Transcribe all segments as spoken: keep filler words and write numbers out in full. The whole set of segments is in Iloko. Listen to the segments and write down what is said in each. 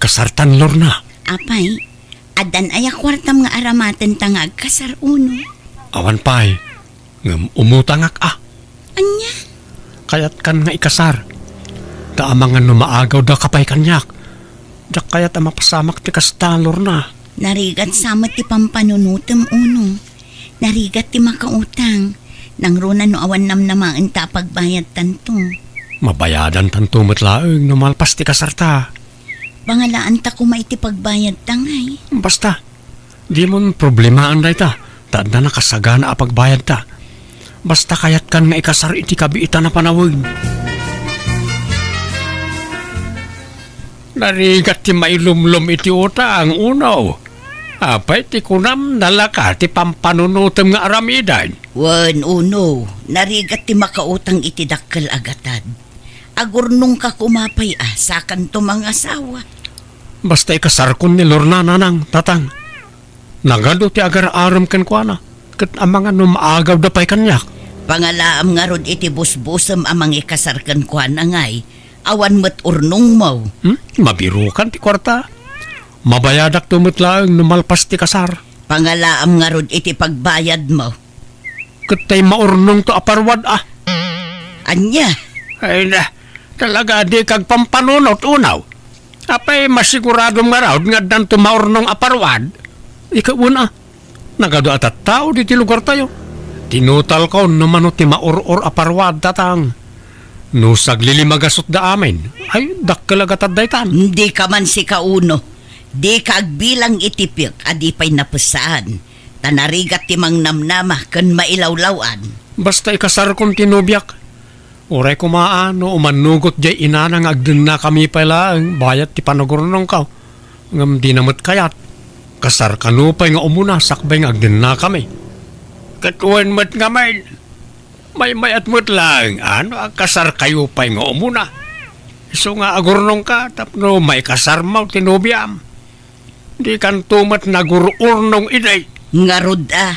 kasartan, Lorna. Apay, addan aya kuartam nga aramatenta nga agkasar, Uno? Awan pay, ngem umutangak a. Ania? Kayatkan nga ikasar. Ta amangan no maagawdaka pay kaniak. Diak kayat a mapasamak ti kasta, Lorna. Narigat sa met ti pampanunotem, Uno. Narigat ti makautang. Nangruna no awan namnamaenta a pagbayadtanto. Mabayadantanto met laeng no malpas ti kasarta. Pangalaanta koma iti pagbayadta, ngay. Basta, dimon problemaen dayta, ta adda nakasagana a pagbayadta. Basta kayatkan nga ikasar iti kabiitan a panawen. Narigat ti mailumlom iti utang, Uno. Apay ti kunam, nalaka ti pampanunotem nga aramiden? Wen, Uno, narigat ti makautang iti dakkel a gatad. Agurnongka koma pay a, sakanto mangasawa. Basta ikasarkon ni Lorna, Nanang, Tatang. Nagadu ti agar-arem kenkuana, ket amangan no maagawda pay kaniak. Pangalaam ngarud iti busbusem a mangikasar kenkuana, ngay, awan met urnongmo. Hmm? Mabirukan ti kuarta. Mabayadakto met laeng no malpas ti kasar. Pangalaam ngarud iti pagbayadmo. Ket tay maurnongto a parwad a. Ania? Ay na, talaga a dika agpampanunot, Uno. Apay masiguradom ngarud nga addanto maurnong a parwad? Ikaw a, nagadu a tattao diti lugartayo. Tinutalko no mano ti maur-or a parwad, Tatang. No saglilimagasutda amin, ay, dakkel a gatad daytan. Dika man sika, Uno. Dika agbilang iti piek a di pay napessaan. Ta narigat ti mangnamnama ken mailawlaw-an. Basta ikasarkon ti nobiak. Uray koma a no umannugot diay inana nga agdennakami pay laeng bayat ti panagurnongko. Ngem dina met kayat. Kasar kano pay nga umuna sakbay nga agdennakami. Ket wen met ngamin. Maymayat met laeng a no agkasarkayo pay nga umuna. Isu nga agurnongka tapno maikasarmo ti nobiam. Dikanto met nagur-urnong idi. Ngarud a,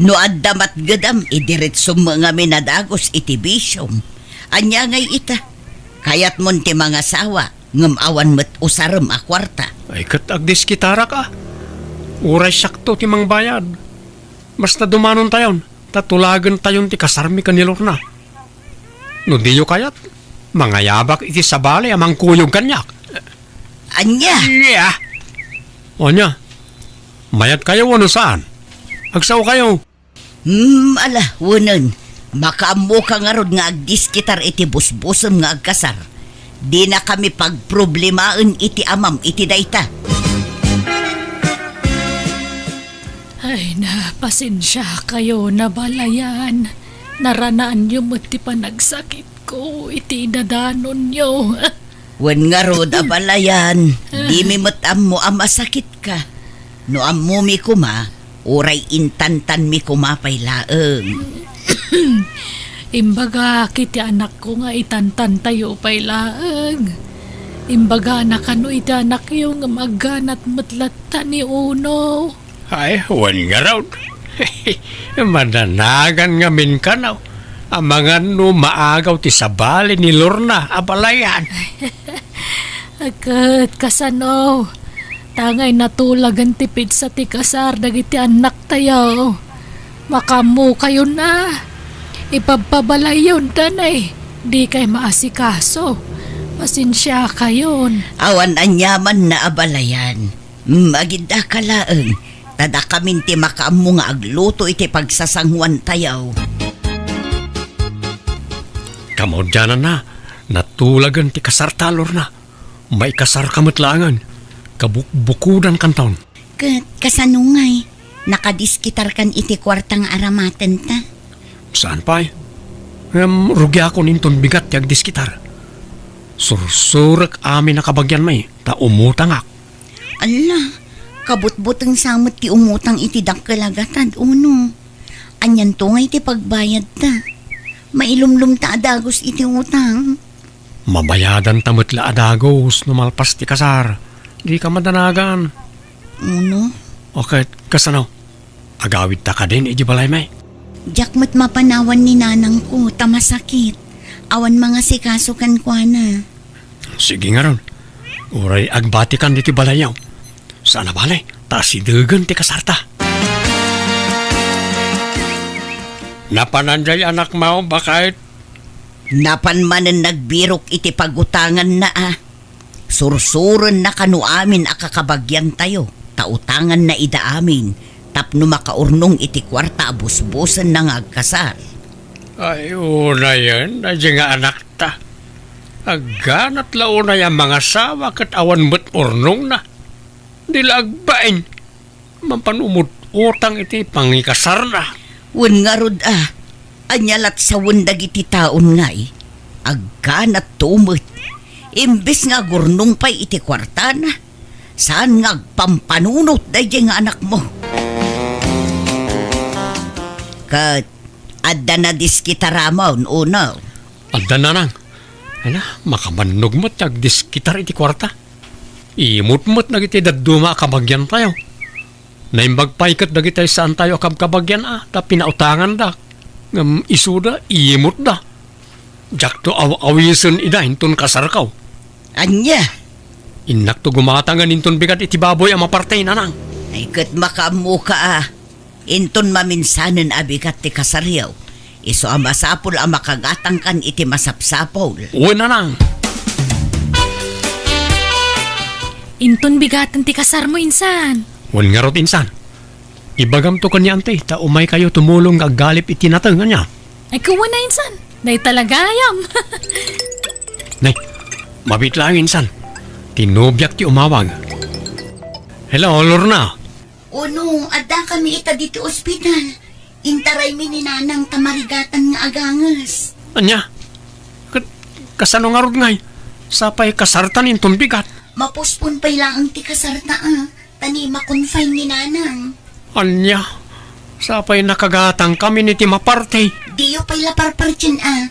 no adda matgedam, idiretsom ngamin a dagus iti bisiom. Ania ngay ita? Kayatmon ti mangasawa, ngem awan met usarem a kuarta. Ay, ket agdiskitarak a. Uray siakto ti mangbayad. Basta dumanontayon, ta tulagentayon ti kasarmi ken ni Lorna. No diyo kayat, mangayabak iti sabali a mangkuyog kaniak. Ania? Ania? Ania? Mayatkayo wenno saan? Agsaokayo. Hmm, ala, wenen. Makaammoka ngarud nga agdiskitar iti busbusem nga agkasar. Dinakami pagproblemaen iti amam iti dayta. Ay na, pasensiakayo, nabalayan. Naranaanyo met ti panagsakitko iti idadanonyo. Wen ngarud, abalayan, dimi met ammo a masakitka. No ammomi koma, uray intantanmi koma pay laeng. Imbagak iti anakko nga itantantayo pay laeng. Imbagana kano iti anakyo ngem agganat met latta ni Uno. Ay, wen ngarud. Madanagan ngamin kano. Amangan no maagaw ti sabali ni Lorna, abalayan. Ket kasano? Tangay natulagen ti petsa ti kasar dagiti annaktayo. Makaammokayon a. Ipabpabalayyon, danay. Dikay maasikaso. Pasensiakayon. Awan aniaman na abalayan. Mm, agiddaka laeng. Ta dakamin ti makaammo nga agluto iti pagsasanguantayo. Kamaudiananna, natulagen ti kasarta, Lorna. Maikasarka met laengen. Kabukbukodankanton. Ket kasano ngay? Nakadiskitarkan iti kuarta nga aramatenta? Saan pay? Ngem rugiakon inton bigat ti agdiskitar. Sursurek amin a kabagianmi, ta umutangak. Alla, kabutbuteng sa met ti umutang iti dakkel a gatad, Uno? Anianto ngay ti pagbayadta? Mailumlomta a dagus iti utang. Mabayadanta met la a dagus no malpas ti kasar. Dika madanagan. Uno? O ket, kasano? Agawidta kadin iti balaymi? Diak met mapanawan ni nanangko, ta masakit. Awan mangasikaso kenkuana. Sige ngarud. Uray agbatikan ditoy balayyo. Saan a bale, ta asidegen ti kasarta. Napanan diay anakmo, baket? Napan manen nagbirok iti pagutanganna a. Sursurenna kano amin a kakabagiantayo, ta utanganna ida amin tapno makaurnong iti kuarta a busbosenna nga agkasar. Ay, unayen, daydiay nga anakta. Agganat la unay a mangasawa ket awan met urnongna. Di la agbain. Mapanumot-utang iti pangikasarna. Wen ngarud a, ania lat sawen dagiti taon ngay? Agganat to met. Imbes nga agurnong pay iti kuartana, saan nga agpampanunot daydiay nga anakmo. Ket adda nadiskitaramon, uno? Adda, nanang. Ay na, makabannog met ti agdiskitar iti kuarta. Imot met dagiti dadduma a kabagiantayo. Naimbag pay ket dagiti saantayo a kabkabagian a ta pinautanganda. Ngem isuda, imotda. Diakto aw-awisen ida inton kasarko. Ania? Innakto gumatangen inton bigat iti baboy a maparti, nanang. Ay, ket makaammoka a. Inton maminsanen a bigat ti kasaryo, isu a masapul a makagatangkan iti masapsapul. Wen, nanang. Inton bigaten ti kasarmo, insan. Wen ngarud, insan. Ibagamto ken ni Auntie, ta umaykayo tumulong nga aggalip iti nateng, ania? Ay, kuana, insan. Dayta la gayam. Nay, mabiit laeng, insan. Ti nobiak ti umawag. Hello, Lorna. Uno, addakami ita ditoy ospital. Intaraymi ni nanang ta marigatan nga aganges. Ania? Ket kasano ngarud ngay? Sapay kasartan inton bigat. Mapospon pay laeng ti kasarta a, ta ni ma-confine ni nanang. Ania? Sapay nakagatangkami iti maparti. Diyo pay la parpartien a.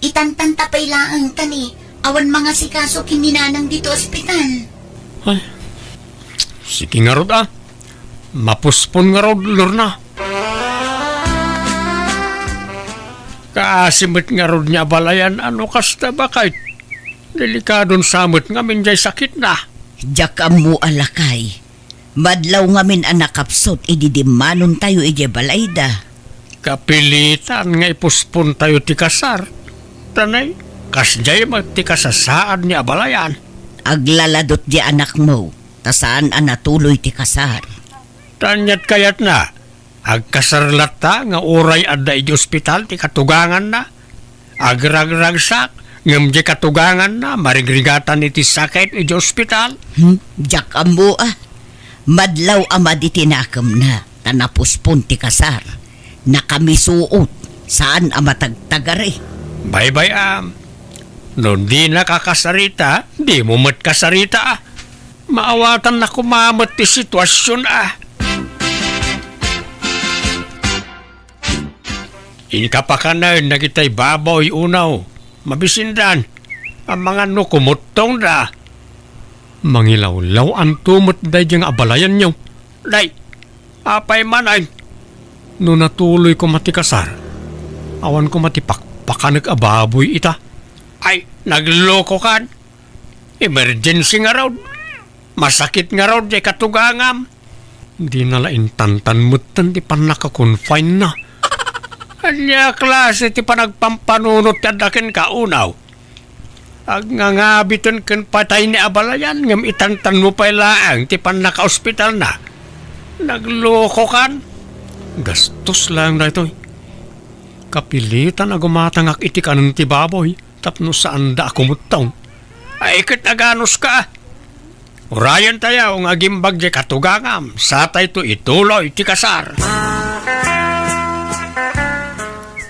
Itantanta pay laeng ta ni awan mangasikaso ken ni nanang ditoy ospital. Ay, sige ngarud a. Mapospon ngarud, Lorna. Kaasi met ngarud ni abalayan a no kasta, baket. Delikadon sa met ngamin diay sakitna. Diak ammo a, lakay. Madlaw ngamin a nakapsut idi dimmanontayo idiay balayda. Kapilitan nga ipuspontayo ti kasar. Ta nay, kasdiay met ti kasasaad ni abalayan. Aglaladot diay anakmo, ta saan a natuloy ti kasar. Ta ania't kayatna? Agkasar latta nga uray adda idiay ospital ti katuganganna. Agragragsak, ngem diay katuganganna, marigrigatan iti sakit idiay ospital. Hmm, diak ammo a. Madlaw a madi ti nakemna, ta napuspon ti kasar. Nakamisuot, saan a matagtagari. Baybay-am. No dinaka kasarita, dimo met kasarita a. Maawatanna koma met ti situasion a. Inka pakanen dagitay baboy, unaw. Mabisindan. Amangan no kumuttongda. Mangilawlaw-anto met daydiay nga abalayanyo. Day, apay man ay? No natuloy koma ti kasar, awan koma ti pakpakanek a baboy ita. Ay, naglokokan. Emergency ngarud. Masakit ngarud diay katugangam. Dina la intantan metten ti pannaka-confine-na. Ania a klase ti panagpampanunot ti adda kenka, unaw? Agngangabiten ken patay ni abalayan ngem itantanmo pay laeng ti pannakaospitalna. Naglokokan. Gastos laeng daytoy. Kapilitan a gumatangak iti kanen ti baboy tapno saanda a kumuttong. Ay, ket aganuska. Urayentayo nga agimbag diay katugangam, satayto ituloy ti kasar.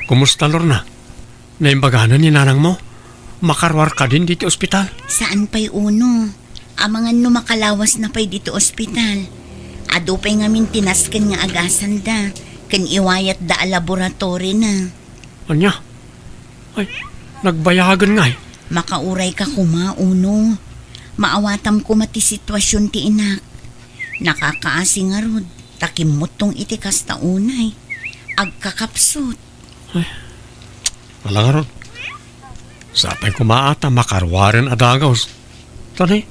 Kumusta, Lorna? Naimbaganan ni nanangmo? Makaruar kadin ditoy ospital? Saan pay, Uno. Amangan no makalawasna pay ditoy ospital. Adu pay ngamin ti nasken nga agasanda, ken iwayatda a laboratoryna. Ania? Ay, nagbayagen ngay. Makaurayka koma, Uno. Maawatam koma ti situasion ti inak. Nakakaasi ngarud, ta kimmuttong iti kasta unay. Agkakapsut. Ay, ala ngarud. Sapay koma a ta makaruaren a dagus. Tani,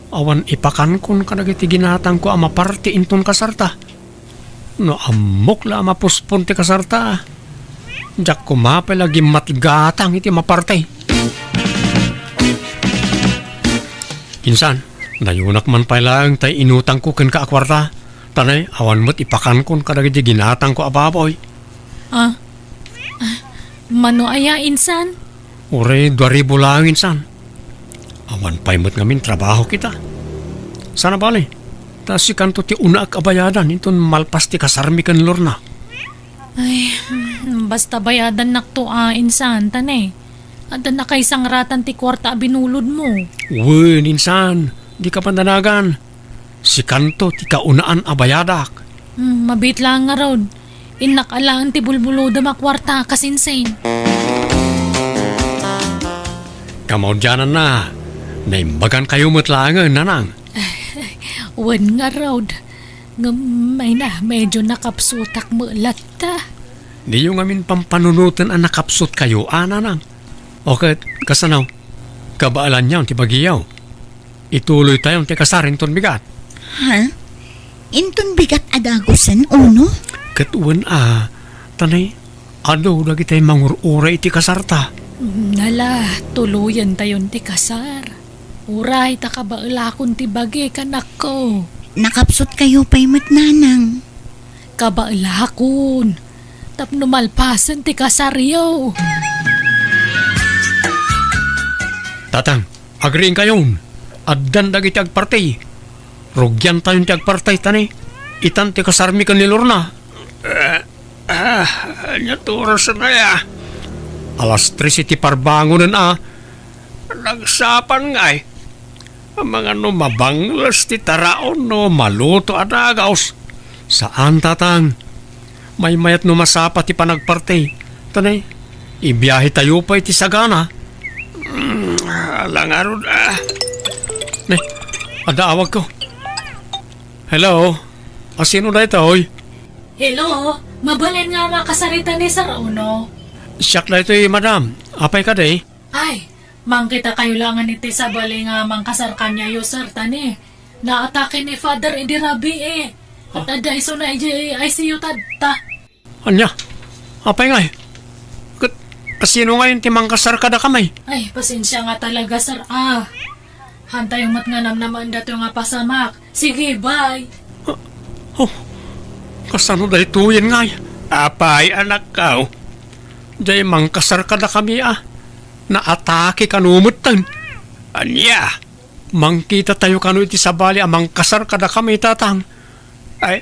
Awan ipakankon kadagiti ginatangko a maparti inton kasarta. No ammok la a mapuspon ti kasarta, diak koma pay la gimmatgatang iti maparti. Insan, dayunak man pay laeng tay inutangko kenka a kuarta. Tanay, awan met ipakankon kadagiti ginatangko a baboy. Ah, ah, mano aya, insan? Uray dua ribu laeng, insan. Awan pay met ngamin trabaho kita. Sana bale, ta sikanto ti unaak a bayadan inton malpas ti kasarmi ken Lorna. Ay, mm, basta bayadannakto a, insan, tanay. Adda nakaisangratan ti kuarta a binulodmo. Wen, insan, dika pandanagan. Sikanto ti kaunaan a bayadak. Hmm, mabiit laeng ngarud. Innak alaen ti bulbulodem a kuarta, kasinsin. Kamaudiananna, naimbagankayo met laengen, nanang. Wen ngarud. Ngem, ay na, medyo nakapsutak met latta. Diyo ngamin pampanunoten a nakapsutkayo, a, nanang. O ket, kasano? Kabaelanyo ti bagiyo. Ituloytayon ti kasar inton bigat. Ha? Inton bigat a dagusen, Uno? Ket wen a, tanay, adu dagiti mangur-uray iti kasarta. Nala, tuloyentayon ti kasar. Uray ta kabaelakon ti bagi, kanakko. Nakapsutkayo pay met, nanang. Kabaelakon. Tapno malpasen ti kasaryo. Tatang, agriingkayon. Addan dagiti agparti. Rugiantayon ti agparti, tanay. Itan ti kasarmi ken ni Lorna. Eh, ah, ania ti oras na ya? Alas tres iti parbangonen a. Nagsapan ngay. Amangan no mabangles ti taraon no maluto a dagaos. Saan, tatang. Maymayat no masapa ti panagparti. Tanay, ibiyahetayo pay ti sagana. Mm, ala ngarud, ah. Ne, adda awagko. Hello? Asino daytoy? Hello? Mabalin nga makasarita ni Sir Uno? Siak daytoy, madam. Apay kadi? Ay, mangkitakayo laengen iti sabali nga mangkasar kaniayo, sir, ta ni naatake ni Father idi rabii. Ket adda isuna idiay I C U tatta. Ania? Apay ngay? Ket asino ngayon ti mangkasar kadakami? Ay, pasensia nga talaga, sir, a. Hantayo met nga namnamaen datoy nga pasamak. Sige, bye. Oh, kasano daytoyen ngay? Apay, anakko? Diay mangkasar kadakami a. Naatake kano metten. Ania? Mangkitatayo kano iti sabali a mangkasar kadakami, tatang. Ay,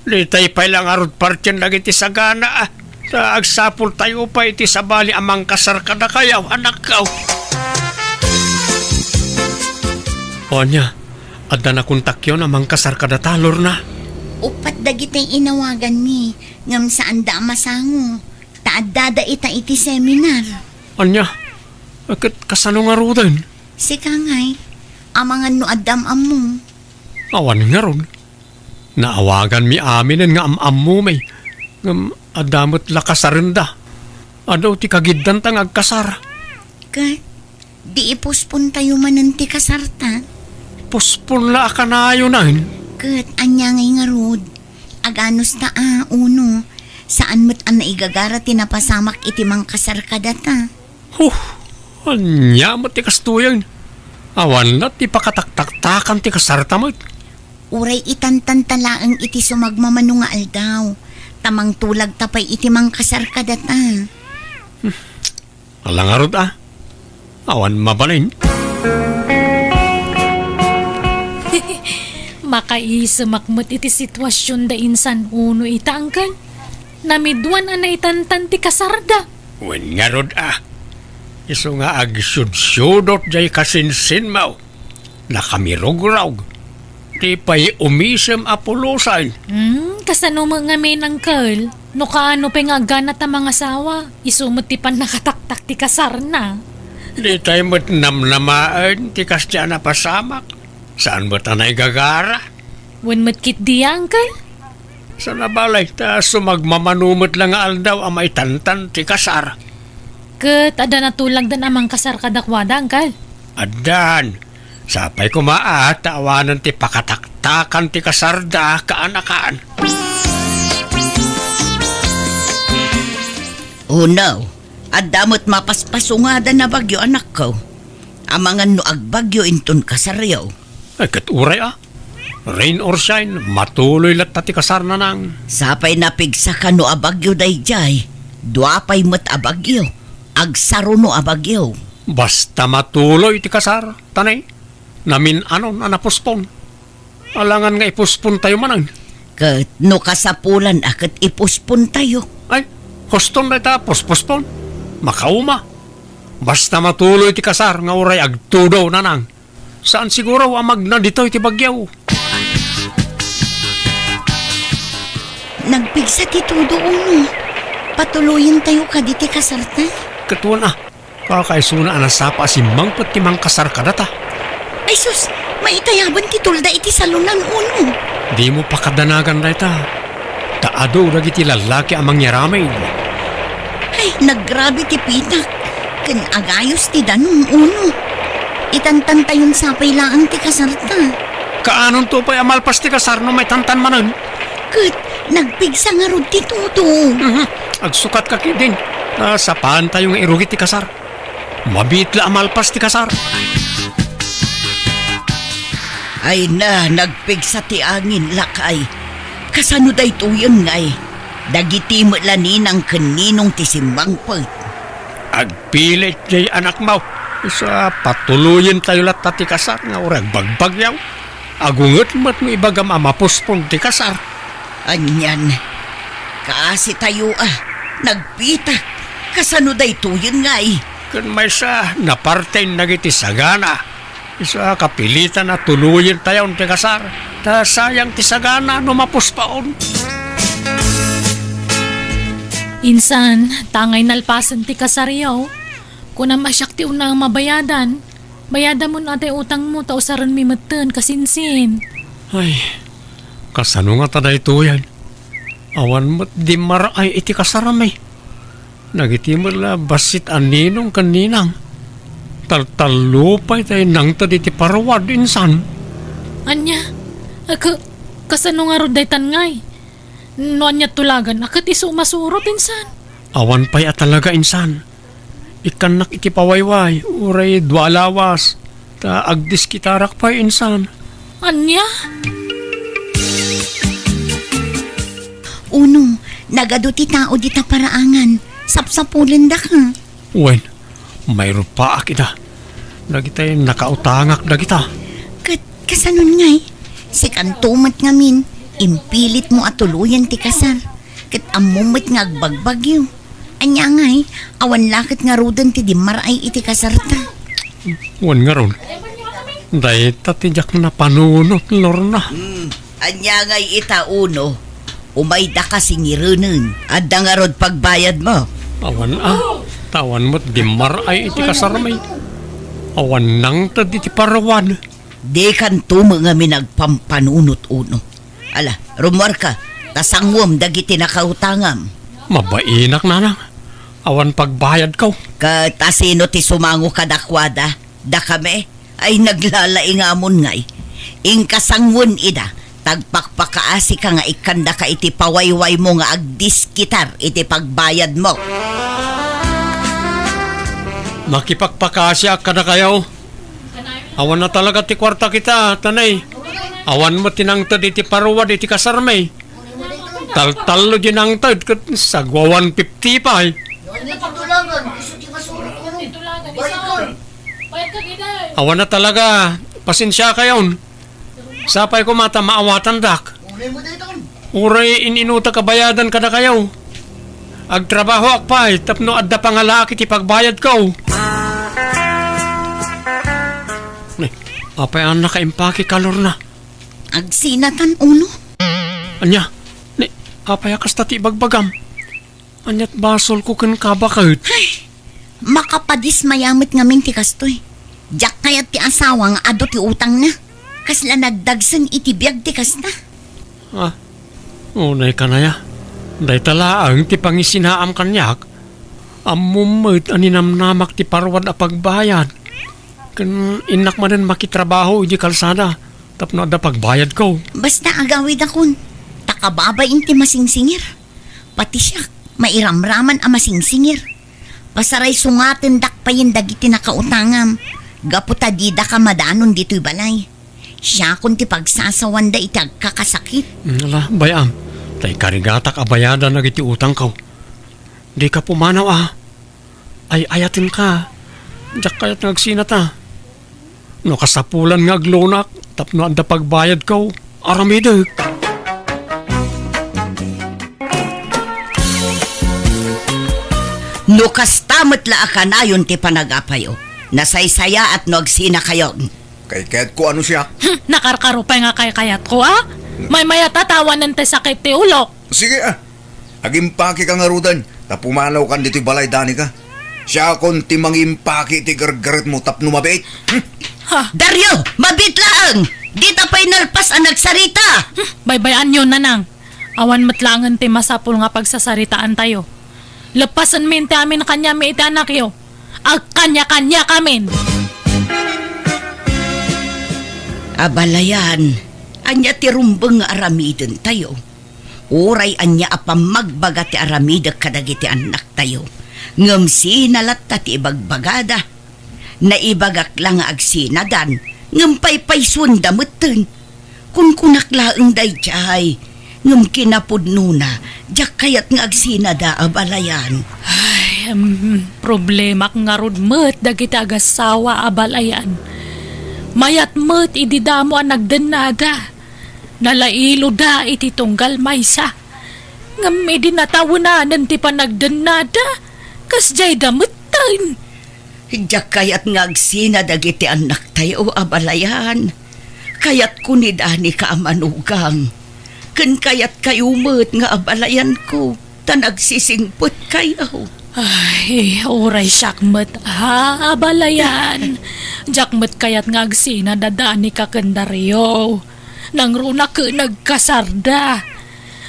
ditay pay la ngarud partien dagiti sagana, a. Ta agsapultayo pay iti sabali a mangkasar kadakayo, anakko. O ania, adda nakontakyon a mangkasar kadata, Lorna? Uppat dagiti inawaganmi, ngem saanda a masango, ta addada ita iti seminar. Ania? Ket kasano ngaruden? Sika ngay, amangan no adda am-ammo. Awan ngarud. Naawaganmi aminen nga am-ammomi. Ngem adda met la kasarenda. Adu ti kagiddanta nga agkasar. Ket, di ipospontayo manen ti kasarta? Pospon la a kanayonen. Ket, ania ngay ngarud? Aganusta a, Uno? Saan met a naigagara ti napasamak iti mangkasar kadata. Huh, ania met ti kastoyen? Awan la ti pakataktaktakan ti kasarta met. Uray itantanta laeng iti sumagmamano nga aldaw, ta mangtulagta pay iti mangkasar kadata. Ala ngarud a, awan mabalin. Makaisemak met iti situasion da insan Uno ita, angkel. Namiduan a naitantan ti kasarda. Wen ngarud a, isu nga agsiudsiudot jay kasinsinmo. Nakamirugrog. Di pay umisem a pulosen. Hmm, kasano met ngamin, angkel? No kaano pay nga agganat a mangasawa, isu met ti pannakataktak ti kasarna. Ditay met namnamaen ti kasdiay a napasamak. Saan met a naigagara? Wen met ketdi, angkel? Sana balay, ta sumagmamano met la nga aldaw a maitantan ti kasar. Ket adda natulagdan a mangkasar kadakuada, angkel? Addan. Sapay koma a ta awanen ti pakataktakan ti kasarda, kaanakan. Unaw, adda met mapaspasungadan a bagyo, anakko. Amangan no agbagyo inton kasaryo. Ay, ket uray a. Rain or shine, matuloy latta ti kasar, nanang. Sapay napigsaka no a bagyo daydiay, dua pay met a bagyo. Agsaruno a bagyo. Basta matuloy ti kasar, tanay. Namin-anon a napospon. Alangan nga ipospontayo manen. Ket no kasapulan a ket ipospontayo. Ay, huston dayta, pospospon. Makauma. Basta matuloy ti kasar nga uray agtudo, nanang. Saan siguro a magna ditoy ti bagyo. Nagpigsa ti tudo, Uno. Patuloyentayo kadi ti kasarta? Ket wen a, kakaisuna a nasapa a simmangpet ti mangkasar kadata. Ay sus, maitayaban ti tulda iti salonan, Uno. Dimo pakadanagan dayta. Ta adu dagiti lallaki a mangyaramid. Ay, naggrabe ti pitak. Ken agayos ti danum, Uno. Itantantayon sapay laeng ti kasarta. Kaanonto pay a malpas ti kasar no maitantan manen? Ket nagpigsa ngarud ti tudo. Mhm. Agsukatka ketdin. Ah, sapaantayo nga irugi ti kasar. Mabiit la a malpas ti kasar. Ay na, nagpigsa ti angin, lakay. Kasano daytoyen ngay? Dagiti met la ninang ken ninong ti simmangpet. Agpilit jay anakmo. Isu a patuloyentayo latta ti kasar nga uray agbagbagyo. Agunget met no ibagam a mapospon ti kasar. Anian, kaasitayo a, nagpitak. Kasano daytoyen ngay? Ken maysa, naparten dagiti sagana. Isu a kapilitan a tuloyentayon ti kasar. Ta sayang ti sagana no mapospaon. Insan, tangay nalpasen ti kasaryo. Kunam a siak ti unang mabayadan. Bayadamon a tay utangmo ta usarenmi metten, kasinsin. Ay, kasano ngata daytoyen? Awan met dimmar-ay iti kasarmi. Dagiti met la bassit a ninong ken ninang. Taltallo pay tay nangted iti paruad, insan. Ania? Ka-, kasano ngarud daytan ngay? No ania tulagan a ket isu masurot, insan? Awan pay a talaga, insan. Ikkannak iti pawayway, uray dua a lawas, ta agdiskitarak pay, insan. Ania? Uno, nagadu ti tao dita paraangan. Sapsapulendaka. Wen, mairupaak ida. Dagitay nakautangak dagita. Ket kasanon ngay? Sikanto met ngamin, impilitmo a tuloyen ti kasar. Ket ammom met nga agbagbagyo. Ania ngay, awan la ket ngaruden ti dimmar-ay iti kasarta. Wen ngarud, dayta ti diak napanunot, Lorna. Hmm, ania ngay ita, Uno? Umaydaka singirenen. Adda ngarud pagbayadmo? Awan a, ta awan met dimmar-ay iti kasarmi. Awan nangted iti paruad. Dikanto met ngamin agpampanunot, Uno. Ala, rummuarka, ta sanguem dagiti nakautangam. Mabainak, nanang. Awan pagbayadko. Ket asino ti sumango kadakuada? Dakami? Ay, naglalaingamon ngay. Inka sangoen ida, ta agpakpakaasika nga ikkandaka iti pawaywaymo nga agdiskitar iti pagbayadmo. Makipakpakaasiak kadakayo. Awan a talaga ti kuarta kita, tanay. Awan met ti nangted iti paruad iti kasarmi. Taltallo di nangted ket sagwa one fifty pay. Awan a talaga, pasensiakayon. Sapay koma ta maawatandak. Uray in-inutak a bayadan kadakayo. Agtrabahoak pay tapno adda pangalaak iti pagbayadko. Ne, apay a nakaimpake ka, Lorna? Agsinatan, Uno. Ania? Ne, apay a kasta ti ibagbagam? Ania't basolko kenka baket? Ay, makapadismaya met ngamin ti kastoy. Diak kayat ti asawa nga adu ti utangna. Kasla nagdagsen iti biag ti kasta. Ah, unay kanaya. Dayta laeng ti pangisinaam kaniak. Ammom met a ninamnamak ti paruad a pagbayad. Ken innak manen makitrabaho iti kalsada tapno adda pagbayadko. Basta agawidakon, ta kababain ti masingsingir. Pati siak, mairamraman a masingsingir. Pasaraysungatendak payen dagiti nakautangam, gapu ta didaka madanon ditoy balay. Siakon ti pagsasawanda iti agkakasakit. Mm, ala, bay-am, ta ikarigatak a bayadan dagiti utangko. Dika pumanaw a. Ay-ayatenka. Diak kayat nga agsinata. No kasapulan nga aglunak tapno adda pagbayadko, aramidek. No kasta met la a kanayon ti panagapayo, nasaysayaat no agsinakayon. Kaykayatko a no siak. Hmm, nakarkaro pay nga kaykayatko, a? Maymayat a ta awanen ti sakit ti ulok. Sige, a. Agimpakeka ngaruden, ta pumanawkan ditoy balay, Danica. Siakon ti mangimpaki iti gargaretmo tapno mabiit. Hmm? Ha? Dario, mabiit laeng! Dita pay nalpas a nagsarita! Hmm, baybay-anyo, Nanang. Awan met laengen ti masapul nga pagsasaritaantayo. Leppasenmin ti amin kaniami iti anakyo. Agkaniakaniakamin! Abalayan, ania ti rumbeng nga aramidentayo? Uray ania a pammagbaga ti aramidek kadagiti annaktayo, ngem sina latta ti ibagbagada. Naibagak la nga agsinadan, ngem paypaysuenda metten. Kunkunak laeng daydiay, ngem kinapudnona, diak kayat nga agsinada, abalayan. Ay, em, problemak ngarud met dagiti agassawa, abalayan. Mayat met idi damo a nagdennada. Nalailoda iti tunggal maysa. Ngem idi natawenanen ti panagdennada, kasdiayda metten. Diak kayat nga agsina dagiti annaktayo, abalayan. Kayatko ni Danica a manugang. Ken kayatkayo met nga abalayanko, ta nagsisingpetkayo. Ay, uray siak met, ha, abalayan. Diak met kayat nga agsina da Danica ken Dario. Nangruna ket nagkasarda.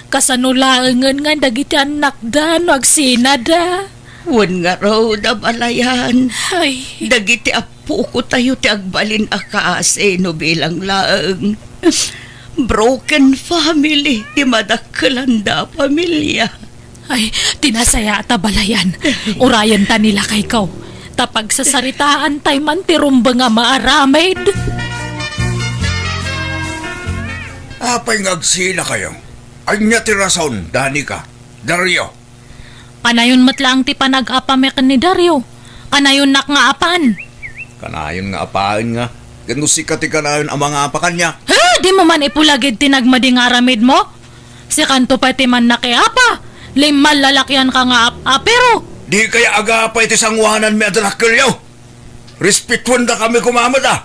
Kasano laengen nga dagiti annakda no agsinada? Wen ngarud, abalayan. Ay. Dagiti appokotayo ti agbalin a kaasi no bilang laeng. Broken family ti madakkelanda a pamilia. Ay, ti nasayaat, abalayan. Urayenta ni lakayko. Ta pagsasaritaantay man ti rumbeng a maaramid. Apay nga agsinakayo? Ania ti rason, Danica, Dario? Kanayon met laeng ti panag-apami ken ni Dario. Kanayonnak nga apan. Kanayon nga apaen nga. Ken no sika ti kanayon a mangapa kaniak. He, dimo man ipulagid ti nagmadi nga aramidmo? Sikanto pay ti mannakiapa. Limmal lalakianka nga ap-apiro. Dikay agapa iti sangoananmi a dakkelyo. Respetuendakami koma met a.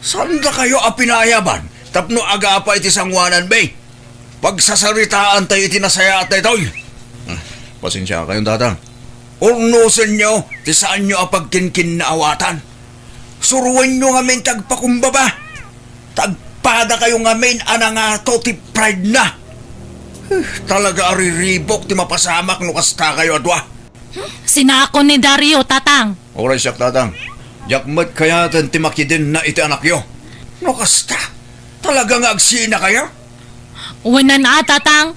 Saandakayo a pinayaban tapno agapa iti sangoananmi. Pagsasaritaantayo iti nasayaat daytoy. Ah, pasensiakayon, Tatang. Urnosenyo ti saanyo a pagkinkinnaawatan. Suroenyo ngamin ti agpakumbaba. Ta agpadakayo ngamin a nangato ti pride na. Eh, talaga a riribuk ti mapasamak no kastakayo a dua. Sinako ni Dario, Tatang. Uray siak, Tatang. Diak met kayaten ti makidenna iti anakyo. No kasta, talaga nga agsinakayo? Wen a, Tatang.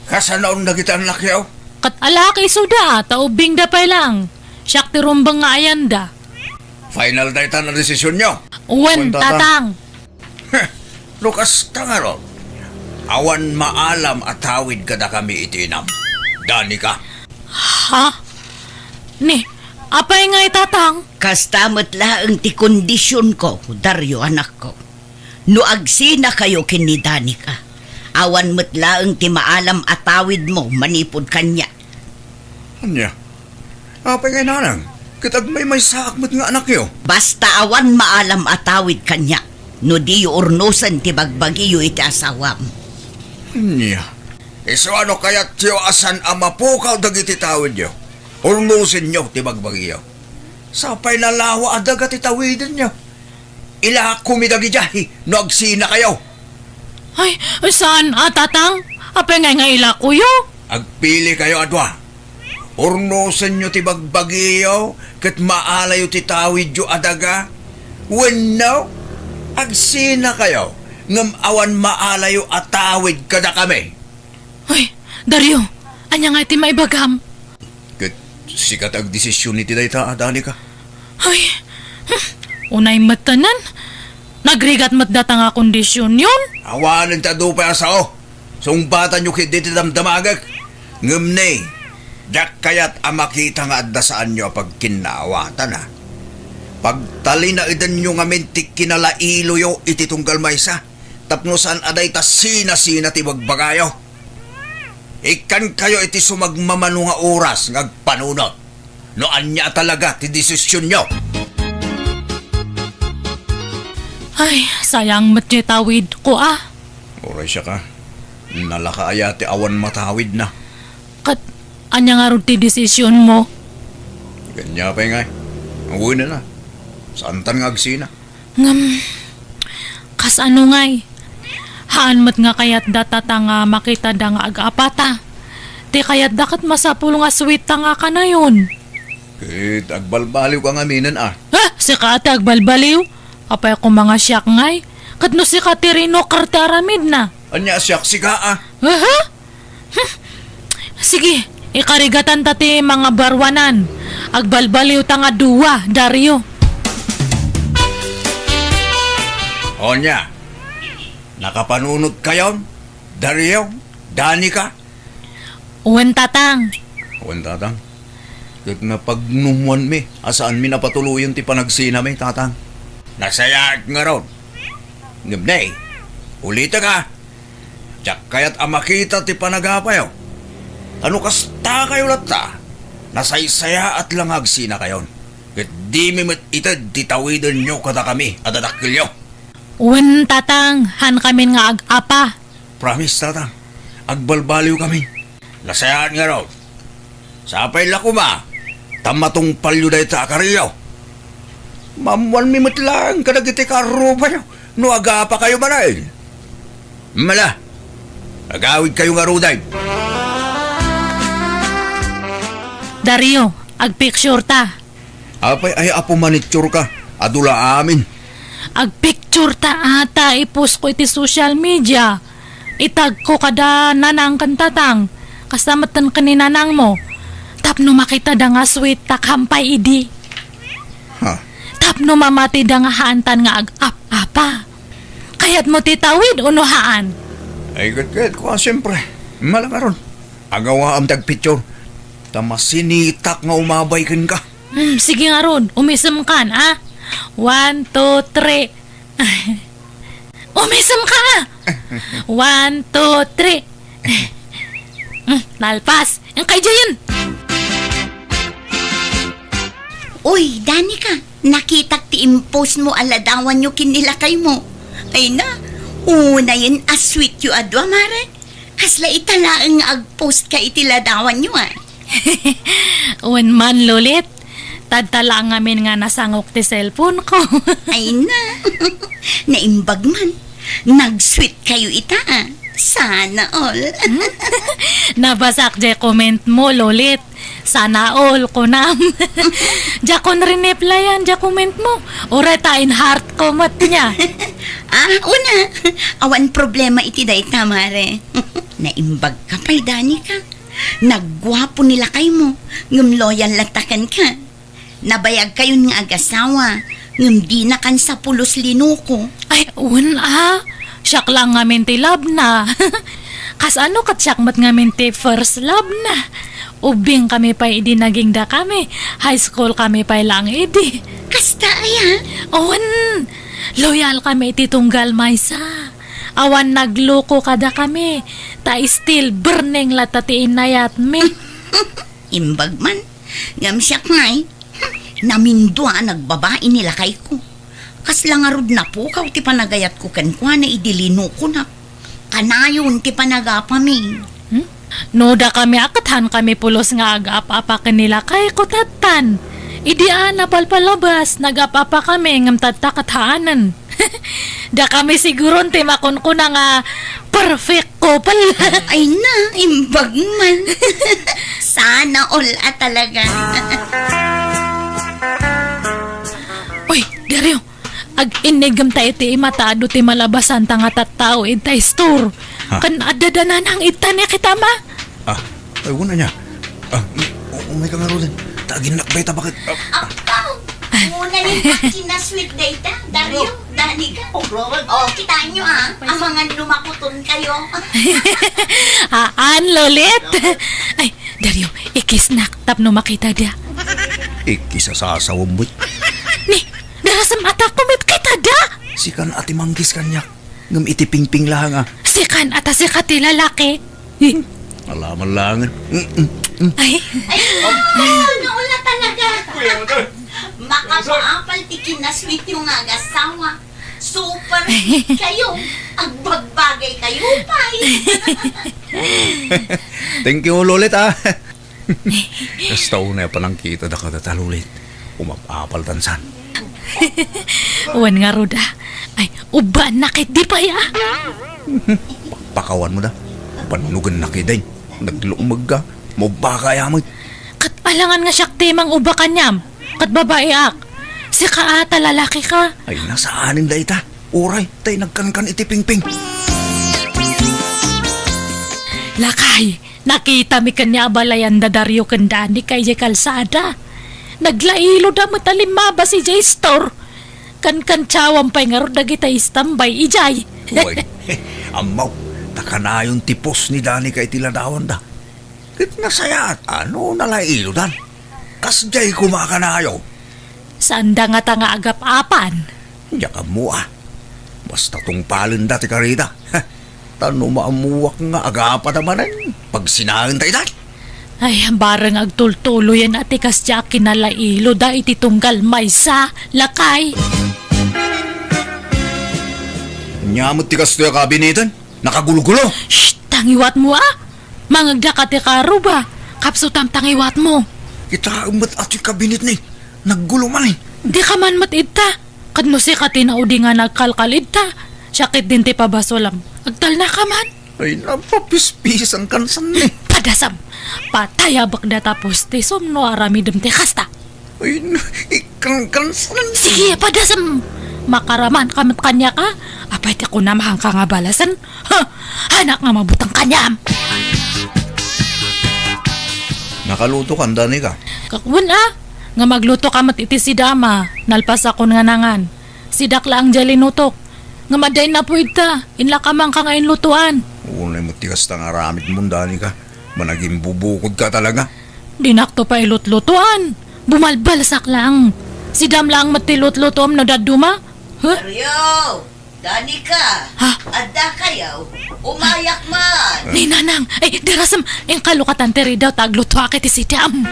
Kasanoon dagiti annakyo? Ket alak isuda, ta ubbingda pay laeng. Siak ti rumbeng nga ayanda. Final daytan a desisionyo? Wen, Wen, Tatang. Tatang. Heh, no kasta ngarud, awan maalam a tawid kadakami iti inam. Danica. Ha? Ni, apay ngay, Tatang? Kasta met laeng ti kondisionko, Dario, anakko. No agsinakayo ken ni Danica, awan met laeng ti maalam a tawidmo manipud kaniak. Ania? Apay ngay, Nanang? Ket agmaymaysaak met nga anakyo. Basta awan maalam a tawid kaniak no diyo urnosen ti bagbagiyo iti asawam. Ania? Isu a no kayatyo a saan a mapukaw dagiti tawidyo, urnosenyo ti bagbagiyo. Sapay nalawa a daga ti tawidenyo. Ilakomi dagidiay no agsinakayo. Ay, saan a, Tatang? Apay ngay nga ilakoyo? Agpilikayo a dua. Urnosenyo ti bagbagiyo Ket maalayo ti tawidyo a daga? Wenno, agsinakayo ngem awan maalayo a tawid kadakami? Ay, Dario, ania ngay ti maibagam? Ket sika ti agdesision iti dayta, Danica. Ay, hmm, unay met tanan. Nagrigat met data nga kondisionyon. Awanen ti adu pay a sao. Sungbatanyo ketdi ti damdamagek. Ngem ne, diak kayat a makita nga adda saanyo a pagkinnaawatan, a. Pagtalinaedanyo ngamin ti kinalailoyo iti tunggal maysa, tapno saan a dayta sinasina ti bagbagayo. Ikkankayo iti sumagmamano nga oras nga agpanunot no ania a talaga ti desisionyo. Ay, sayang met ti tawidko, a. Uray siak, a. Nalaka aya ti awan matawidna? Ket ania ngarud ti desisionmo? Ania pay ngay? Awanen a. Saantan nga agsina. Ngem, kasano ngay? Haan met nga kayat data ta nga makitada nga ag-apata. Ti kayatda ket masapul nga sweet ta nga kanayon. Ket agbalbaliwka ngaminen, a. Ha? Sika ti agbalbaliw? Apay koma nga siak ngay? Ket no sika ti rinoker ti aramidna? Ania a siak, sika, a? Aha? Hmm. Sige, ikarigatan ta ti mangabaruanan. Agbalbaliw ta nga dua, Dario. Onya, nakapanunot kayon, Dario, Danica? Wen, Tatang. Wen, Tatang. Ket napagnumoanmi a saanmi napatuloyen ti panagsinami, Tatang. Nasayaat ngarud. Ngem ne, ulitek, a. Diak kayat a makita ti panagapayo. Ta no kastakayo latta, nasaysayaat la nga agsinakayon. Ket dimi met ited ti tawidenyo kadakami a dadakkelyo. Wen, Tatang, haankamin nga ag-apa. Promise, Tatang. Agbalbaliwkami. Nasayaat ngarud. Sapay la koma ta matungpalyo dayta a kariyo. Maammoanmi met laeng kadagiti kaarrubayo no agapakayo manen. Mala, agawidkayo ngaruden. Dario, agpicture ta. Apay ay apo manicture ka? Adu la amin. Agpicture ta a ta ipost ko iti social media. Itag ko kada nanang ken tatang. Kasta metten ken ni nanangmo. Tapno makitada nga sweet ta kampay idi. Ha? Tapno mamatida nga haantan nga ag-ap-apa. Kayatmo ti tawid uno haan? Ay, ket, ket, kua, siyempre. Malangaron. Agawaam ti agpicture. Ta masinitak nga umabay kenka. Hmm, sige ngarud, umisemkan, a? One, two, three. Umisemka, a? One, two, three. Hmm, nalpas. Ang kay Jayan. Uy, Danica, nakitak ti impost mo a ladawanyo ken ni lakaymo. Ay na, unayen a sweet yo a dua, mare. Kasla ita laeng nga agpost ka iti ladawanyo, a. Wen man, Lolit. Tadta la ngamin nga nasangok ti cellphone ko. Ay na. Naimbag man. Nag-sweet kayo ita, a. Sana all. Hmm? Nabasak jay comment mo, Lolit. Sana all, kunam. Diakon rineplyan jay comment mo. Uray ta in-heart ko met nia. Ah, una. Awan problema iti dayta, mare. Naimbag ka pay, Danica. Nagguapo ni lakaymo, ngem loyal latta kenka. Nabayag kayon nga agasawa, ngem dina kan sa pulos linuko. Ay, wen a. Siak la ngamin ti love na. Kasano ket siak met ngamin ti first love na. Ubbing kami pay idi naging dakami. High school kami pay lang idi. Kasta aya? Wen, loyal kami iti tunggal maysa. Awan nagluko kadakami, ta still burning latta ti inayatmi. Imbag man, ngem siak ngay, namindua a nagbabai ni lakayko. Kasla ngarud napukaw ti panagayatko kenkuana idi linukonak. Kanayon ti panagapami. Hmm? No dakami a ket haan kami pulos nga agap-apa ken ni lakayko tattan. Idi a napalpalabas, nagap-apa kami ngem tatta ket haanen. Dakami siguron ti makunkuna nga perfect couple. Ay na, imbag man. Sana all a talaga. Uy, Dario, ag-innigem ta iti imata adu ti malabasanta nga tattao ita store. Ha? Kan adda da nanang ita ni kita ma? Ah, ay, wala niya. Ah, u-, umay ka nga, Roden. Taginnak ba ita bakit? Ah, Apaw! Muna yung kinasweet na ita, Dario, Danica. Oh, grabe. Oh, kitaan nyo, ah. Ang mga lumakuton kayo. Haan, Lolit. Ay, Dario, ikisnak tapno makita da. Ikisasasawam met. Ni, darasem ata kumit kita da. Sikan ati manggis kaniak. Ngem iti pingping laeng a. Sikan ata sika ti lalaki. Alaman laengen. Mm, mm, mm. Ay. Ay, naula talaga. Makapaapal ti kinasweet yung nga agasawa. Super sweet kayo. Agbagbagay kayo, pay. Thank you, Lolit, ah. Kasta unay a panangkita da kadata, Lolit. Umapapal tansan. Wen nga, Roda. Ay, ubbaan na ket di pay, ah. Pakpakawan mo da. Panugen na ket, day. Naglumeg ka. Mubba ka, yamag. Ket alangan nga siak ti mangubba kaniam. Ket babaeak. Sika ata lalaki ka. Ay, nasaanen da ita. Uray, tay nagkankan iti pingping. Lakay, nakitami kaniak a balayan da Dario ken Danica idiay kalsada. Naglailo da met a limmabas idiay store. Kankantiawam pay ngarud dagiti istambay idiay. Uy, ammo, ta kanayon ti pos ni Danica iti ladawanda. Ket nasayaat a no nalailodan. Kasdiay koma a kanayon. Saanda ngata nga agap-apan. Diak ammo a. Basta tungpalenda ti karida. Ta no maammuak nga agapanda manen, pagsinaenda ita. Ay, bareng agtultuloyen a ti kasdiay a kinalailoda iti tunggal maysa, lakay. Ania met ti kastoy a kabineten? Nakagulgulo. Shh! Tangiwatmo, a! Mangegda ka ti karuba. Kapsutam, tangiwatmo. Kitaem met a ti kabinetna. Naggulo manen. Dika man met idta. Ket no sika ti naudi nga nagkalkal idta, siak ketdin ti pabasolam. Agtalnaka man. Ay, napapispisan kansan ni. Padasam. Patayabek data pustisom no aramidem ti kasta. Ay, na, ikan, kansan. Sige, padasam. Makaraman ka met kaniak, a. Apay ti kunam, haanka nga balasen? Ha? Haanak nga mabuteng kaniam. Nakaluto ka, Danica? Kakwan, a. Nga magluto ka met iti sidam a. Nalpasakon nga nangan. Sidak laeng diay linutok. Ngem adda innapuy idta, inlakamanka nga inlutoan. Unay met ti kasta nga aramidmo, Danica. Managimbubukod ka talaga. Dinakto pay lutlutoan. Bumalbalsak laeng. Sidam laeng met ti lutlutoam no dadduma. Huh? Dario! Danica! Ha? Adda kayo? Umayak man! Ni Nanang! Ay, darasem! Inkalukatan ti ridaw ta aglutoak iti sidam.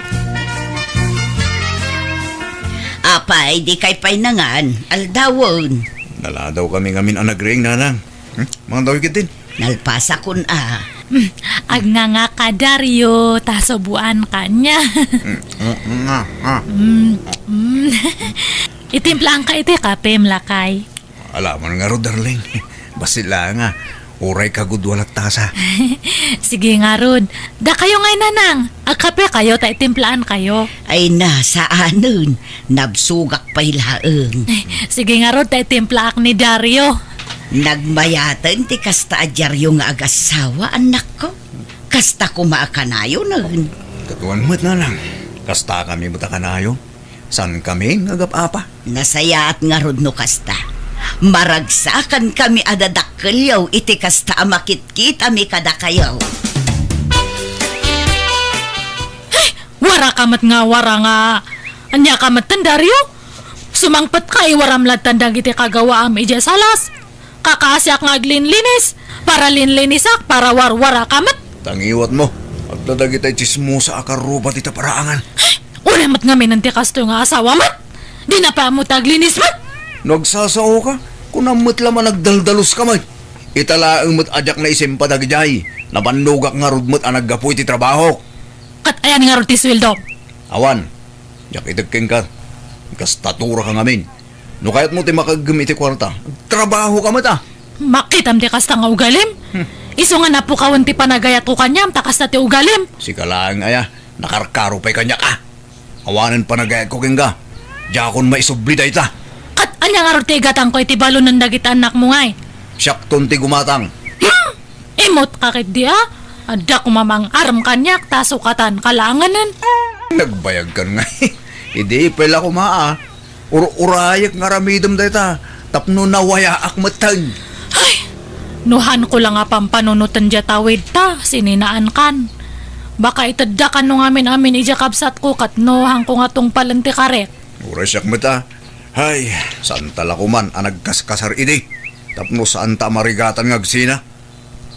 Apay, di kay pay nangan, aldawen. Naladaw kami ngamin a nagriing, Nanang. Hmm? Mangdaw ikit din. Nalpasakon a. Hmm, agnganga ka, Dario, ta subuan kaniak. Hmm, hmm, nga, nga. Hmm, hmm. Itimplaanka iti kapem, lakay. Alaman ngarud, darling. Bassit laeng a. Uray kagud wala tasa. Sige ngarud. Dakayo ngay, Nanang. Agkape kayo ta itimplaan kayo. Ay na, saanen. Nabsogak pay laeng. Sige ngarud ta itimplaak ni Dario. Nagmayaten ti kasta a diario nga agasawa, annakko. Kasta koma a kanayonen. Katuan met, Nanang. Kasta kami met a kanayon. Saan kami nga agap-apa? Nasayaat ngarud no kasta. Maragsakan kami a dadakkelyo iti kasta a makitkitami kadakayo. Ay, wara ka met nga wara nga. Ania ka met, Dario? Sumangpet ka, iwaram lattan dagiti kagawaam idiay salas. Kakaasiak nga aglinlinis, para linlinisak, para warwara ka met. Tangiwat mo, adda dagiti tsismosa a karuba ti taparaangan. Uray met ngamin ti kastoy nga asawa met. Di na pay ammo ti aglinis met. No agsasao ka, kunam met la man agdaldalus ka met. Ita laeng met a diak naisimpa dagidiay, nabannogak ngarud met a naggapu iti trabahok. Ket ayan ngarud ti sueldo? Awan, diak ited kenka, gastatura ka ngamin. No kayatmo ti makaeggem iti kuarta, trabaho ka met, a. Makitam ti kasta nga ugalim? Hmm. Isu nga napukawen ti panagayatko kaniam ta kasta ti ugalim. Sika laeng aya, nakarkaro pay kaniak, a. Awanen panagayatko kenka. Diakon maisubli dayta. Ket ania ngarud ti igatangko iti balunen dagiti annakmo ngay? Siakton ti gumatang. Hmm! Imut ka ketdi a? Adda koma mangarem kaniak ta sukatan ka laengen. Nagbayagkan ngay. Idi pay la koma a. Ur-urayek nga aramidem dayta tapno nawayaak metten. Ay! No hanko la nga pampanunoten diay tawidta, sininaankan. Baka itedda kano ngamin-amin idiay kabsatko ket no hanko nga tungpalen ti karik. Uray siak met a. Hay, saanta la koman a nagkaskasar idi. Tapno saanta a marigatan nga agsina.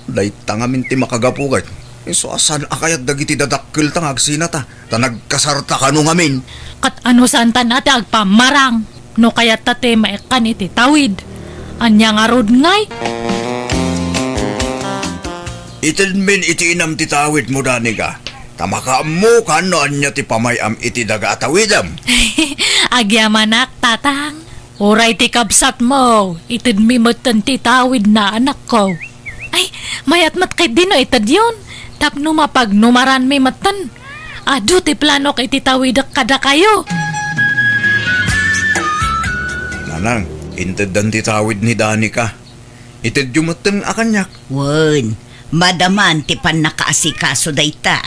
Dayta ngamin ti makagapu ket isu a saan a kayat dagiti dadakkelta nga agsinata, ta nagkasarta kano ngamin. Ket ano saantan a ti agpammarang no kayatta ti maikkan iti tawid? Ania ngarud ngay? Itedmin iti inam ti tawidmo, Danica, ta makaammokan no ania ti pamay-am iti daga a tawidem. Agyamanak, Tatang. Uray ti kabsatmo, itedmi metten ti tawidna, anakko. Ay, mayat met ketdi no itedyon, tapno mapagnumaranmi metten. Adu ti planok iti tawidek kadakayo. Nanang, inteddan ti tawid ni Danica. Itedyo metten a kaniak. Wen, madaman ti pannakaasikaso dayta.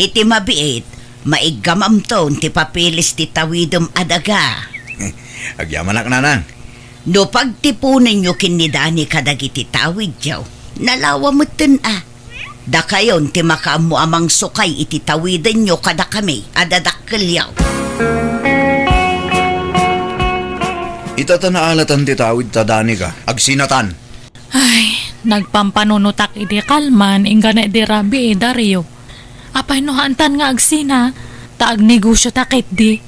Iti mabiit, maiggamamton ti papilis ti tawidem a daga. Agyamanak, Nanang. No pagtiponenyo ken ni Danica dagiti tawidyo, nalawa metten a. Dakayon ti makaammo a mangsukay iti tawidenyo kadakami a dadakkelyo. Ita ta naalatan ti tawidta, Danica, agsinatan. Ay, nagpampanunotak idi kalman, inggana idi rabii, Dario. Apay no haantan nga agsina, ta agnegosiota ketdi.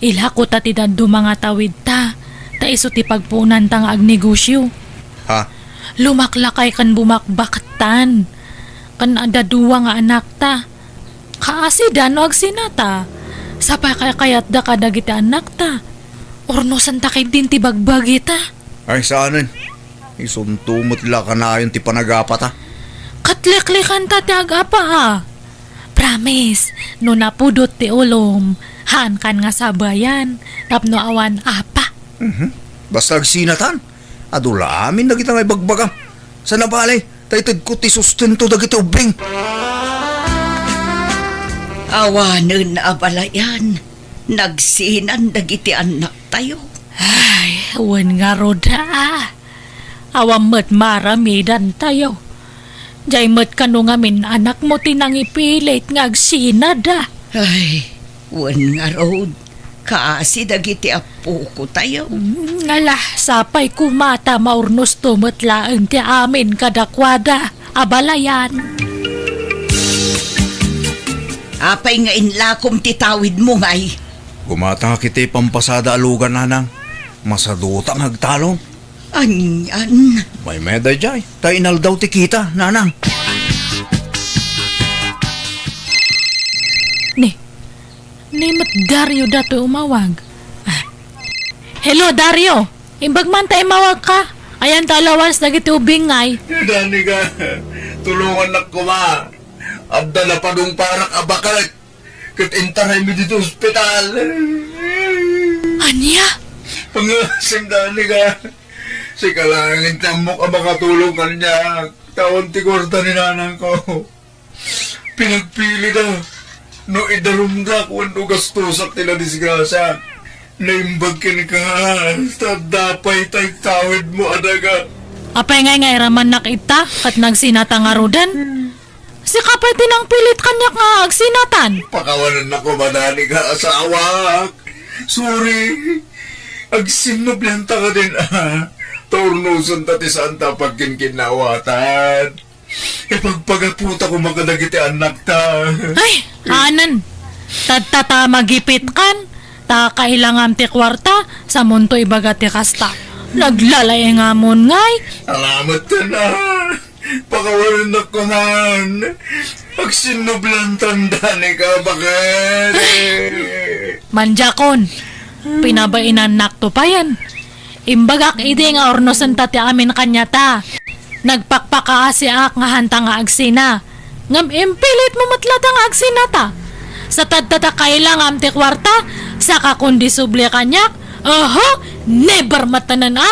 Ilakota ti dadduma nga tawidta, ta isu ti pagpuonanta nga agnegosio. Ha? Lumaklakay ken bumakbaktan, ken adda dua nga anakta. Kaasida no agsinata. Sapay kaykayatda kadagiti annakta. Urnosenta ketdin ti bagbagita. Ay, saanen. Isunto met la kanayon ti panagapata. Ket liklikanta ti agapa a. Promise, no napudot ti ulom, haankan nga sabayan, tapno awan apa. Mhm. Basta agsinatan, adu la amin dagita nga ibagbagam. Saan a bale, ta itedko ti sustento dagiti ubbing. Awanen a balayan, nagsinan dagiti annaktayo. Ay, wen ngarud a. Awan met maaramidantayo. Diay met kano ngamin anakmo ti nangipilit nga agsinada. Ay, wen ngarud, kaasi dagiti appokotayo. Mm, ala, sapay koma ta maurnosto met laeng ti amin kadakuada a balayan. Apay nga inlakom ti tawidmo, ngay? Gumatangak iti pampasada a lugan, Nanang. Masaduta nga agtalon. Anian? Maymayat daydiay, ta inaldaw ti kita, Nanang. Ni, ni met Dario datoy umawag. Ah. Hello, Dario. Imbag man ta imawag ka. Ayan ta alawas dagiti ubing ngay. Danica, tulongannak koma. Adda napadungparak a baket. Ket intaraymi ditoy ospital. Ania? Pangasim, Danica. Sika laeng ti ammok a makatulong kaniak. Ta awan ti kuarta ni nanangko. Pinagpilida no idarumdak wenno gastosak ti nadisgrasiaak. Naimbag kenka, ta adda pay tay tawidmo a daga. Apay ngay nga iramannak ita ket nagsinata ngaruden? Sika pay ti nangpilit kaniak nga agsinatan. Pakawanennak koma, Danica, asawak. Sorry. Agsinnublianta kadin a. Ta urnosenta ti saanta a pagkinkinnawatan. Ipagpagaputa koma kadagiti annakta. Ay, anen. Tadta ta magipitkan. Ta kailangam ti kuarta, samonto ibaga ti kasta. Naglalaengamon ngay. Salamat ta na. Pakawanennak koman. Agsinnublantan, Danica, baket. Mandiakon, pinabainannakto payen. Imbagak idi nga urnosenta ti amin kaniata. Nagpakpakaasiak nga hanta nga agsina. Ngem impilitmo met latta nga agsinata. Sa tadta ta kailangam ti kuarta, Saka kundi subli kaniak? Oho, never met tanan a.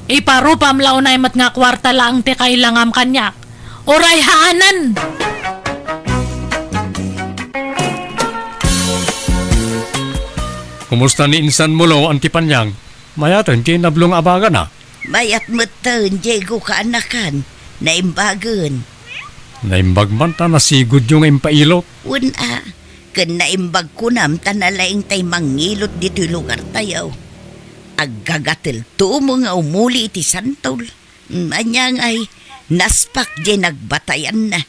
Iparupam la unay met nga kuarta laeng ti kailangam kaniak. Uray haanan. Kumusta ni insan Mulo, Auntie Panyang? Mayaten ti nablo nga abagana? Mayat metten, Diego, kaanakan. Naimbagen. Naimbag man ta nasigudyo nga impailot. Wen a, ken naimbag kunam ta nalaing tay mangngilot ditoy lugartayo. Aggagatelto mo nga umuli iti santol. Mm, ania ngay, naspak diay nagbatayanna.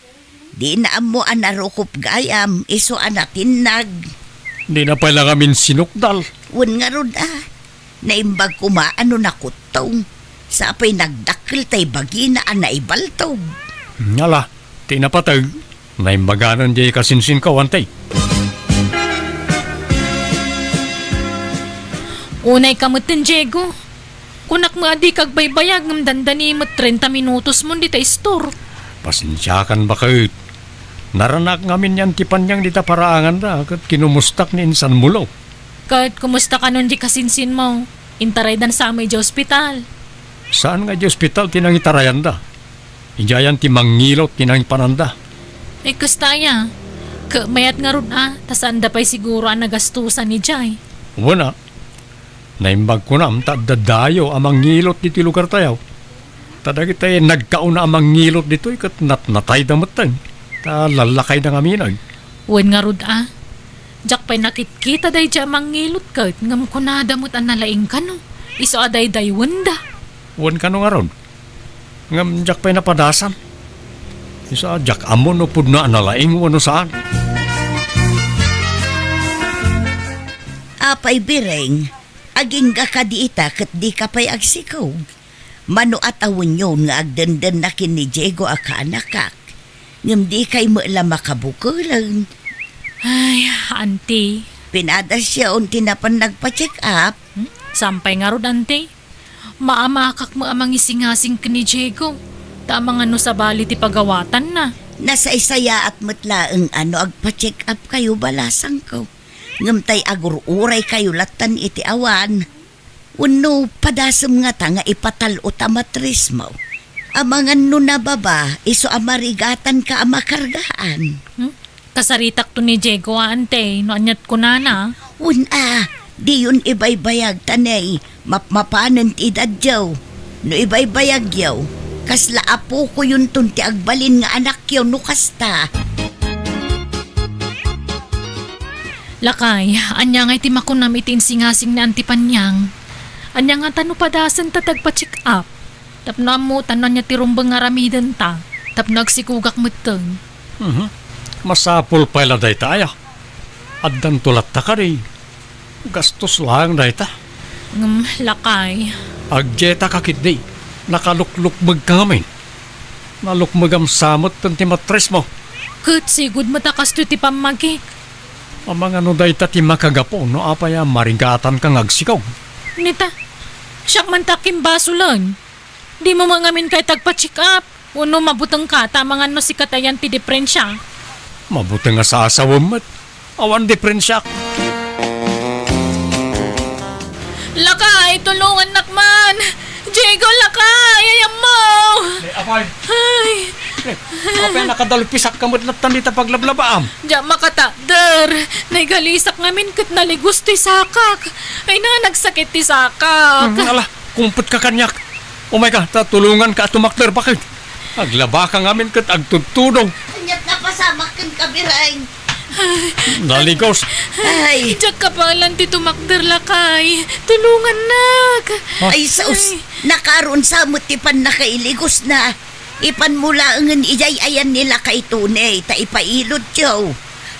Dina ammo a narukop gayam, isu a natinnag. Dina pay la ngamin sinukdal. Wen ngarud a, naimbag koma a no nakuttong. Sa pay nagdakkel tay bagina a naibaltog. Ala, ti napateg, naimbaganan diay kasinsinko, Auntie. Unay ka metten, Diego. Kunak met a dika agbaybayag ngem dandani met trenta minutos mon dita istor. Pasensiakan, baket. Naranak ngamin ni Auntie Panyang dita paraanganda ket kinumustak ni insan Mulo. Ket kumusta kanon di kasinsinmo? Intaraydan sa met idiay ospital. Saan nga idiay ospital ti nangitarayanda? Idiayan ti mangngilot ti nangipananda. Ay, kasta aya. Ket mayat ngarud a, ta saanda pay siguro a nagastosan idiay. Wen a, naimbag kunam ta adda dayo a mangngilot ditoy lugartayo. Ta dagiti nagkauna a mangngilot ditoy ket natnatayda metten. Ta lallakayda ngamin. Wen ngarud a, diak pay nakitkita daydiay a mangngilot ket ngem kunada met a nalaing kano. Isu a daydayawenda. Wen kano ngarud. Ngem diak pay napadasan. Isu a diak ammo no pudno a nalaing wenno saan. Apay, Bireng, agingga kadi ita ket dika pay agsikog? Mano a tawenyon nga agdendenna ken ni Diego a kaanakak, ngem dikay met la makabukelen. Ay, Auntie. Pinadasyon ti napan nagpa-check up. Hmm? Saan pay ngarud, Auntie? Maamakak met a mangisingasing ken ni Diego. Ta amangan no sabali ti pagawatanna. Nasaysayaat met laeng a no agpa-check up kayo, balasangko. Ngem tay agur-uray kayo lattan iti awan. Wenno padasem ngata nga ipatal-o ta matrismo? Amangan no nababa, isu a marigatanka a makargaan. Hmm? Kasaritakto ni Diego a, Auntie, no aniat kunana. Wen a, diyon ibaybayag ta nay, mapmapanen ti edadyo. No ibaybayagyo, kasla apokoyonton ti agbalin nga anakyo no kasta. Lakay, ania ngay ti makunam iti insingasing ni Auntie Panyang? Ania ngata no padasen ta tagpa-check up? Tapno ammotan no ania ti rumbeng nga aramidenta, tapno agsikogak metten. Mhm. Masapul pay la dayta aya. Addanto latta kadi. Gastos laeng dayta. Ngem, lakay. Agdieta ka ketdi. Nakaluklukmeg ka ngamin. Nalukmegam sa metten ti matrismo. Ket sigud met a kastoy ti pammagik. Amangan no dayta ti makagapu no apay a marigatanka nga agsikog. Nita, siak man ta kimbasolen. Dimo met ngamin kayat agpa-check up. Wenno mabutengka ta amangan no sika ti ayan ti diferensia. Mabuteng a saasawem met. Awan diferensiak. Lakay, tulongannak man! Diego, lakay! Ay, ammo! Eh, apay! Ay! Eh, apay, nakadalpisak ka met lattan dita paglablabaam? Diak makatakder. Naigalisak ngamin ket naligos ti sakak. Ay na, nagsakit ti sakak. Hmm, ala, kumpet ka kaniak. Umayka, ta tulonganka a tumakder, baket. Aglabaka ngamin ket agtudtudong. Aniat napasamak kenka, Bireng? Naligos. Ay. Diak kabaelan ti tumakder, lakay. Tulongannak. Ha? Ay, sus. Ay. Nakaron sa met ti pannakailigosna. Ipanmo laengen idiay ayan ni lakay Tony, ta ipailotyo.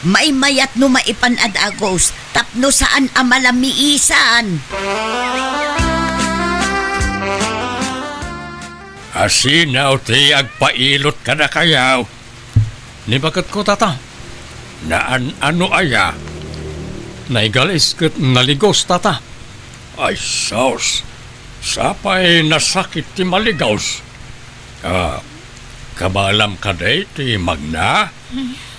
Maymayat no maipan a dagus, tapno saan a malamiisan. Asino ti agpailot kadakayo? Ni baketko, tata. Naan-ano aya? Naigalis ket naligos, tata. Ay, sus! Sapay nasakit ti maligos. Ah, kabaelam kadi ti magna?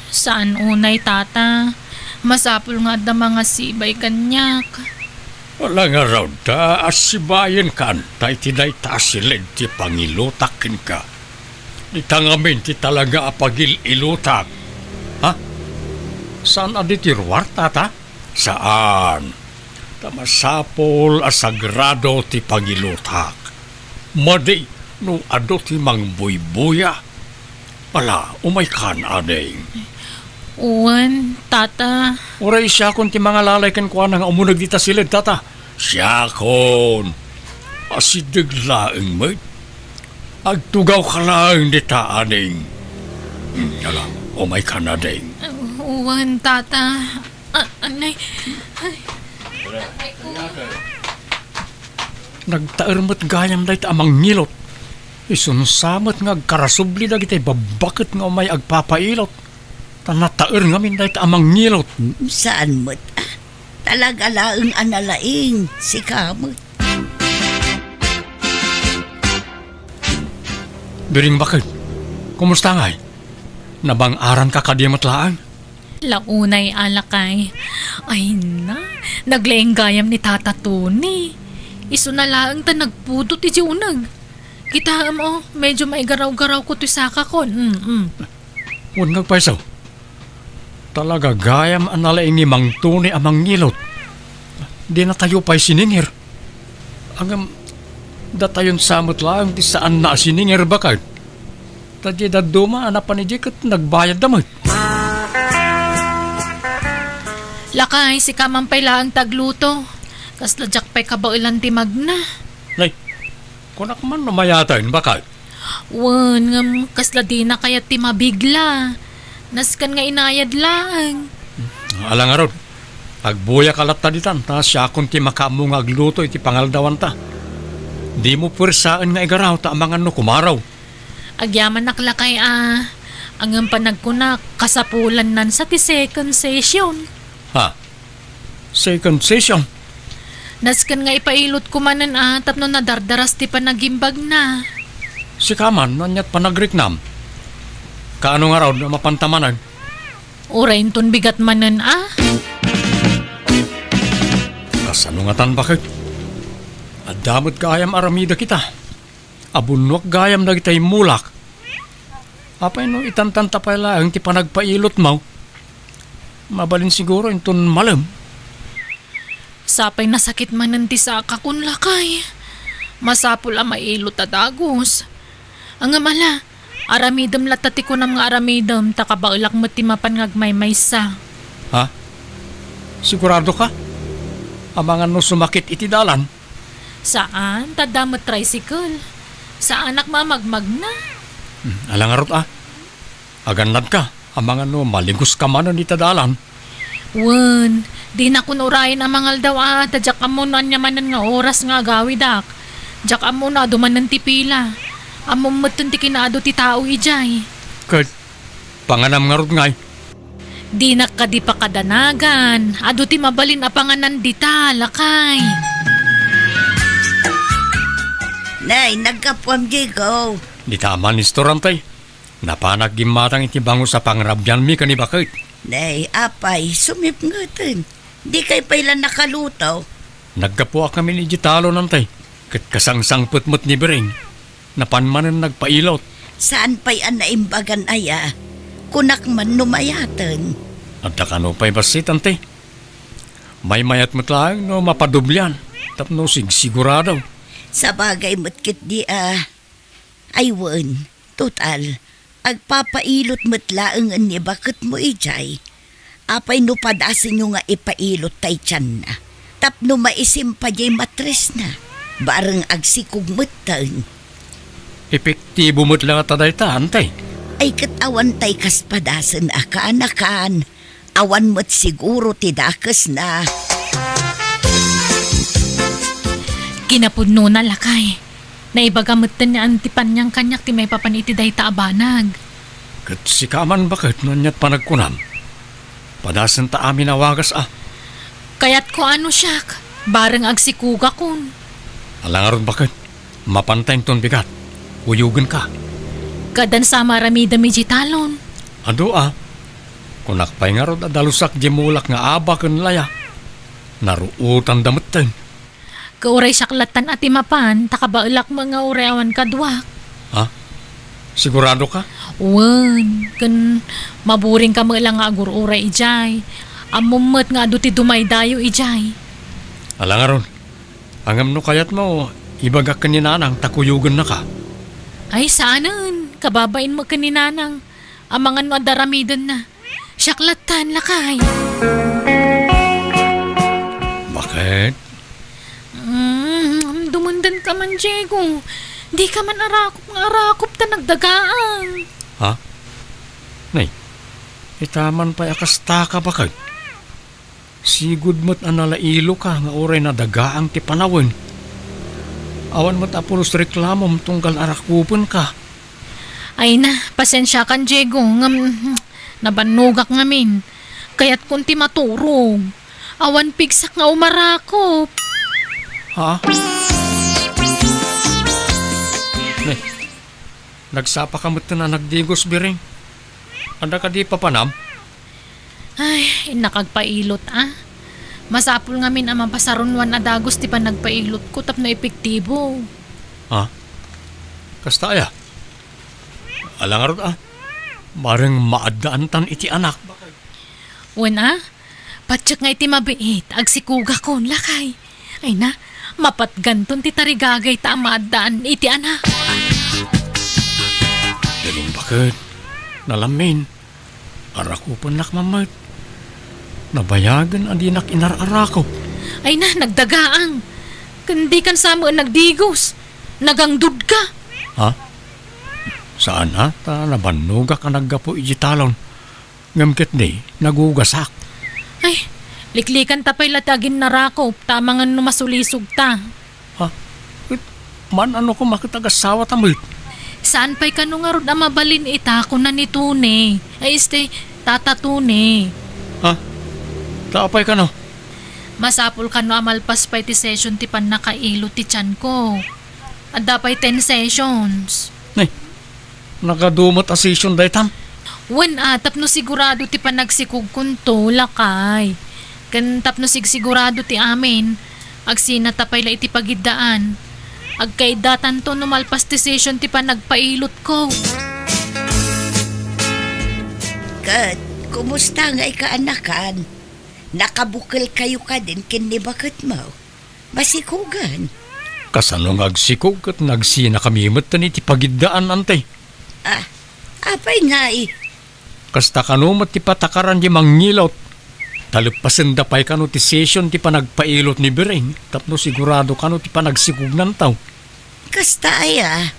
Saan unay, tata. Masapul nga adda mangasibay kaniak. Ala ngarud ta asibayenka anta iti dayta a siled ti pangilutak kenka. Dita ngamin ti talaga a pagil-ilutak. Ha? Saan a di ti ruar, tata? Saan. Ta masapul a sagrado ti pangilutak. Madi no adu ti mangbuybuya. Ala, umaykan, ading. Wen, tata. Uray siakon ti mangalalay kenkuana nga umuneg dita siled, tata. Siakon. Asideg laeng met. Agtugawka laeng dita, ading. Hmm, ala, umaykan, ading. Wen, tata. Ah, anay. Ay. Nagtaer met gayam dayta a mangilot. Isunsa met nga agkarasubli dagiti babbaket nga umay agpapailot. Ta nataer ngamin dayta a mangilot. Saan met, ah. Talaga laeng a nalaing, sika met. Biring baket, kumusta ngay? Nabang-aranka kadi met laeng? Launay a, lakay. Ay na, naglaing gayam ni Tata Tony. Isuna laeng ta nagpudot iti uneg. Kitaem, oh, medyo maigaraw-garawko toy sakakon. Mm, mm. Wen nga agpayso. Talaga gayam a nalaing ni Mang Tony a mangilot. Dinatayo pay siningir. Ngem, datayon sa met laeng ti saanna a siningir, baket. Ta diay dadduma a napan idiay ket nagbayadda met. Lakay, sika man pay laeng ti agluto. Kasla diak pay kabaelan ti magna. Nay, kunak man no mayaten, baket. Wen, ngem kasla dina kayat ti mabigla. Nasken nga inayad laeng. Ala ngarud, agbuyak a latta ditan, ta siakon ti makaammo nga agluto iti pangaldawanta. Dimo puersaen nga igaraw ta amangan no kumaraw. Agyamanak lakay a, ngem panagkunak, kasapulannan sa ti second session. Ha? Second session? Nasken nga ipailotko manen a tapno nadardaras ti panagimbagna. Sika man, no aniat panagriknam? Kaano ngarud a mapanta manen? Uray inton bigat manen a. Kasano ngatan, baket? Adda met gayam aramidek ita. Abunnuak gayam dagitay mulak. Apay no itantanta pay laeng ti panagpailotmo? Mabalin siguro inton malem. Sapay nasakit manen ti sakakon, lakay. Masapul a mailot a dagus. Ngem ala, aramidem latta ti kunam nga aramidem, ta kabaelak met ti mapan nga agmaymaysa. Ha? Sigurado ka? Amangan no sumakit iti dalan? Saan, ta adda met tricycle. Saanak mamagmagna. Hmm, ala ngarud a. Agannadka, amangan no malinguska manen ita dalan. Wen, dinakon urayen a mangaldaw a, ta diak ammo no ania manen nga oras nga agawidak. Diak ammo no adu manen ti pila. Ammom metten ti kinaadu ti tao idiay. Ket, panganam ngarud ngay? Dinak kadi pakadanagan. Adu ti mabalin a panganan dita, lakay. Nay, naggapuam, Diego. Dita a manistor, antay. Napanak gimmatang iti bangus a pangrabianmi ken ni baket. Nay, apay, sumipngeten. Dikay pay la nakaluto? Naggapuak ngamin idiay talon, antay. Ket kasangsangpet met ni Biring. Napan manen nagpailot. Saan pay a naimbagan aya? Kunak man no mayaten. Adda kano pay bassit, ante. Maymayat met laeng no mapadoblian tapno sigsigurado. Sabagay met ketdi a. Ay wen, total, agpapailot met laengen ni baketmo idiay. Apay no padasenyo nga ipailot tay tianna tapno maisimpa diay matrisna bareng agsikog metten? Epektibo met la ngata dayta, ante. Ay ket awan tay kas padasen a kaanakan, awan met siguro ti dakesna. Kinapudnona, lakay. Naibaga metten ni Auntie Panyang kaniak ti maipapan iti dayta a banag. Ket sika man baket no aniat panagkunam? Padasenta amin a wagas a. Kayatko a no siak, bareng agsikogakon. Ala ngarud baket, mapanta inton bigat, uyogenka. Kadan sa maaramidem idiay talon. Adu a. Kunak pay ngarud a dalusak diay mulak nga Aba ken Laya. Naruotanda metten. Ket uray siak lattan a ti mapan, ta kabaelak met nga uray awan kaduak. Ha? Sigurado ka? Wen, ken maburing ka met la nga agur-uray idiay. Ammom met nga adu ti dumaydayo idiay. Ala ngarud, ngem no kayatmo, ibagak ken ni Nanang ta kuyogennaka. Ay, saanen. Kababain met ken ni Nanang. Amangan no adda aramidenna. Siak lattan, lakay. Bakit? Mm, dumendan ka man, Diego. Di ka man arakop nga arakop ta nagdagaang. Ha? Nay, ita man pay a kasta ka, bakit? Sigud met a nalailoka nga uray nadagaang ti panawen. Awan met a pulos reklamom tunggal arakupenka. Ay na, pasensiakan, Diego, ngem nabannogak ngamin. Kayatkon ti maturog. Awan pigsak nga umarakop. Ha? Ne, nagsapa ka met a nagdigos, Biring. Adda kadi papanam? Ay, innak agpailot, a. Masapul ngamin a mapasarunoan a dagus ti panagpailotko tapno epektibo. Ha? Kasta aya? Ala ngarud, a. Bareng maaddaantan iti anak. Wen, a. Patiek nga iti mabiit, agsikugakon, lakay. Ay na, mapatganton ti tarigagayta a maaddaan iti anak. Biring, bakit? Nalamin. Arakupennak man met. Nabayagen a dinak inar-arakop. Ay na, nagdagaang. Ken dikan sa met nagdigos. Nagangdud ka. Ha? Saan a, ta nabannogak a naggapu iti talon. Ngem ketdi, nagugasak. Ay, liklikanta pay la ti aginnarakop, ta amangan no masulisogta. Ha? Ket, man-ano koma ket agasawata met? Saan pay kano ngarud a mabalin ita, kuna ni Tony. Ay, este, Tata Tony. Ha? Ta apay kano? Masapul kano a malpas pay ti session ti pannakailot ti tianko. Adda pay ten sessions. Nay, nagadu met a session daytan? Wen, a, tapno sigurado ti panagsikogkonto, lakay. Ken tapno sigsigurado ti amin, agsinata pay la iti pagiddaan. Agkaiddatanto no malpas ti session ti panagpailotko. Ket, kumusta ngay kaanakan? Nakabukelkayo kadin ken ni baketmo? Masikogan. Kasano nga agsikog ket nagsinakami metten iti pagiddaan, Ante? Ah, apay ngay? Kasta kano met ti patakaran ti mangilot. Taleppasenda pay kano ti session ti panagpailot ni Biring tapno sigurado kano ti panagsikognan taw. Kasta aya?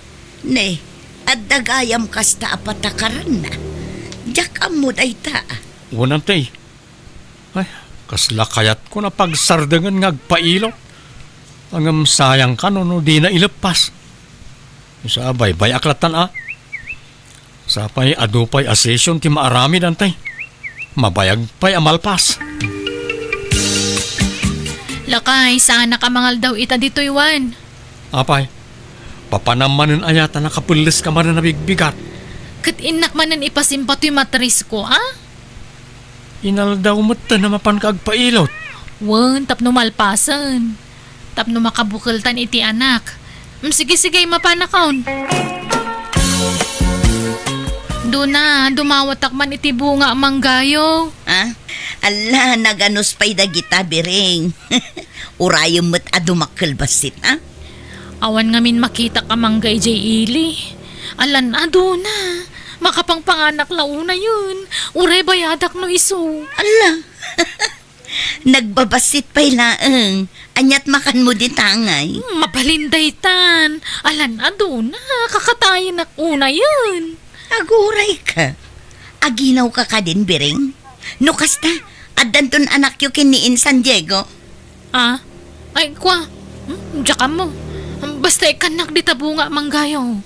Ne, adda gayam kasta a patakaranna. Diak ammo dayta. Wen, Ante. Ay, kasla kayatko a pagsardengen nga agpailot. Ngem sayang kano no dina ileppas. Sa baybay-ak lattan a. Sapay adu pay a session ti maaramid, Ante. Mabayag pay a malpas. Lakay, saanak a mangaldaw ita ditoy, Juan. Apay, papanam manen aya ta nakapelles ka manen a bigbigat? Ket innak manen ipasimba toy matrisko, a? Inaldaw metten a mapanka agpailot. Wen, tapno malpasen. Tapno makabukeltan iti anak. Mm, sige, sige, mapanakon. Duna, dumawatak man iti bunga a manggayo. Ah? Alla, naganus pay dagita, Biring. Urayem met a dumakkel bassit, a? Awan ngamin makitak a mangga idiay ili. Alan a, Duna. Makapangpanganak la unayen. Uray bayadak no isu. Alla. Nagbabassit pay laeng. Ania't makanmo dita ngay? Hmm, mabalin daytan. Alan a, Duna. Kakatayenak unayen. Aguray ka. Aginaw ka kadin, Biring? No kasta, addanton anakyo ken ni Insan Diego. Ah? Ay, kua. Hmm, diak ammo. Basta ikkannak dita bunga a manggayo.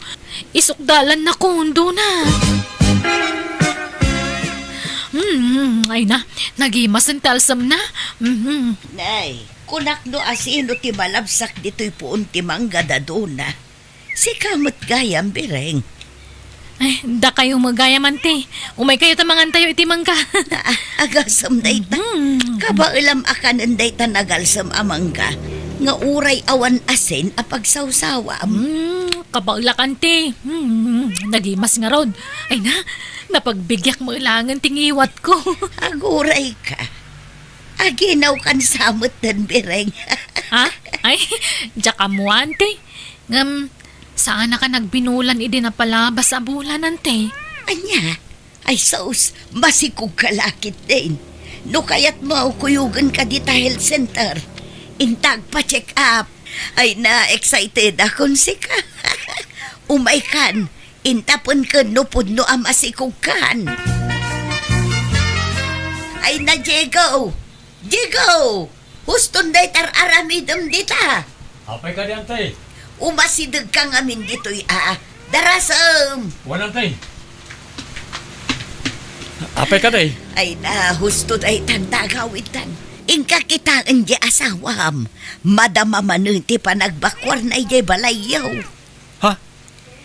Isukdalan na kundo na. Hmm, ay na. Nagimasen ti alsem na. Mhm. Nay, kunak no asino ti malabsak ditoy puon ti mangga, Duna. Sika met gayam, Biring. Ay, dakayo met gayam, Auntie. Umaykayo ta mangantayo iti mangga. Ah, agasem dayta. Mhm. Kabaelam a kanen dayta nagalsem a mangga nga uray awan asin a pagsawsawam. Hmm, kabaelak, Auntie. Hmm, nagimas ngarud. Ay na, napagbigiak met laengen ti ngiwatko. Agurayka. Aginawkan sa metten, Bireng. Ha? Ay, diak ammo, Auntie. Ngem, saanaka nagbinulan idi napalabas a bulan, Auntie? Ania? Ay sus, masikogka la ketdin. No kayatmo, kuyogenka dita health center. Inta agpa-check up. Ay na, excited akon sika. Umaykan, intapenken no pudno a masikogkan. Ay na, Diego! Diego! Huston dayta ar-aramidem dita. Apay kadi, Auntie? Umasidegka ngamin ditoy a. Darasem. Wen, Auntie. Apay kadi? Ay na, husto daytan ta agawidtan. Inka kitaen ti asawam. Madama manen ti panagbakuarna idiay balayyo. Ha?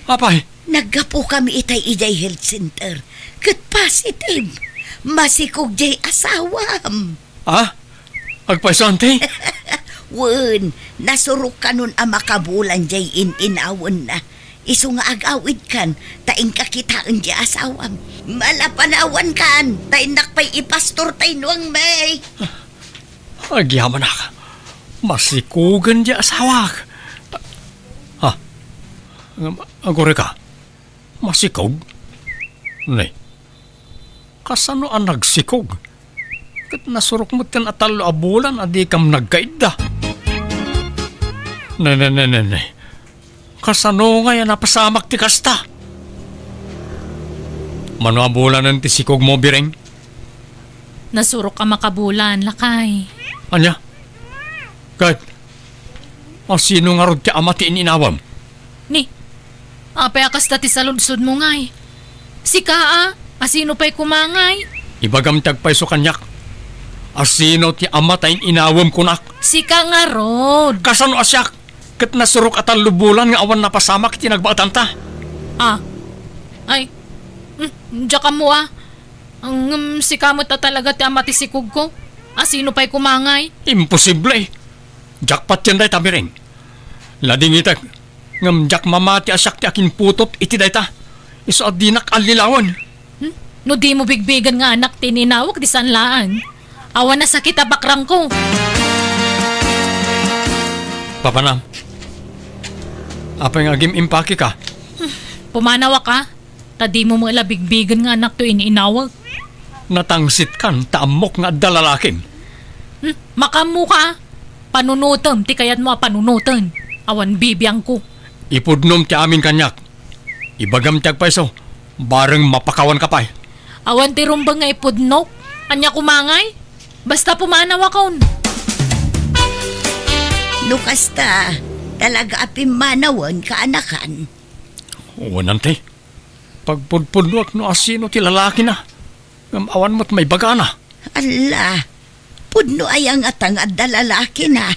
Apay? Naggapukami itay idiay health center. Ket positive. Masikog diay asawam. Ah? Agpayso, Auntie? Wen, nasurok kanon a makabulan diay in-inawenna. Isu nga agawidkan, ta inka kitaen diay asawam. Malapanawankan, ta innak pay ipastor tay nuangmi. Agyamanak. Masikogen diay asawak. Ha? Ngem, agurayka? Masikog? Ne. Kasano a nagsikog? Ket nasurok metten a tallo a bulan a dikam nagkaidda. Ne, ne, ne, ne, ne. Kasano ngay a napasamak ti kasta? Mano a bulanen ti sikogmo, Bireng? Nasurok a makabulan, lakay. Ania? Ket, asino ngarud ti ama ti in-inawem? Ni, apay a kasta ti saludsodmo ngay? Sika a, asino pay koma ngay? Ibagam ti agpayso kaniak. Asino ti ama ta in-inawem kunak? Sika ngarud. Kasano a siak? Ket nasurok a tallo bulan nga awan napasamak iti nagbaetanta. Ah. Ay. Hmm, diak ammo a. Ngem sika met a talaga ti ama ti sikogko. Asino pay koma ngay? Imposible! Diak patien dayta, Bireng. Ladingitek, ngem diak mamati a siak ti akinputot iti dayta. Isu a dinak allilawen. Hmm? No dimo bigbigen nga anak ti in-inawek, di saan laeng. Awan a sakit a bakrangko. Papanam. Apay nga agim-impakeka? Hmm, pumanawak a. Ta dimo met la bigbigen nga anak ti in-inawek. Natangsitkan ta ammok nga adda lalakim. Hmm, makaammoka. Panunotem ti kayatmo a panunoten. Awan bibiangko. Ipudnom ti amin kaniak. Ibagam ti agpayso, bareng mapakawanka pay. Awan ti rumbeng nga ipudnok. Ania koma ngay? Basta pumanawakon. No kasta, talaga a pimmanawen, kaanakan. Wen, Auntie. Pagpudpudnoak no asino ti lalakina, ngem awan met maibagana. Alla, pudno aya ngata nga adda lalakina?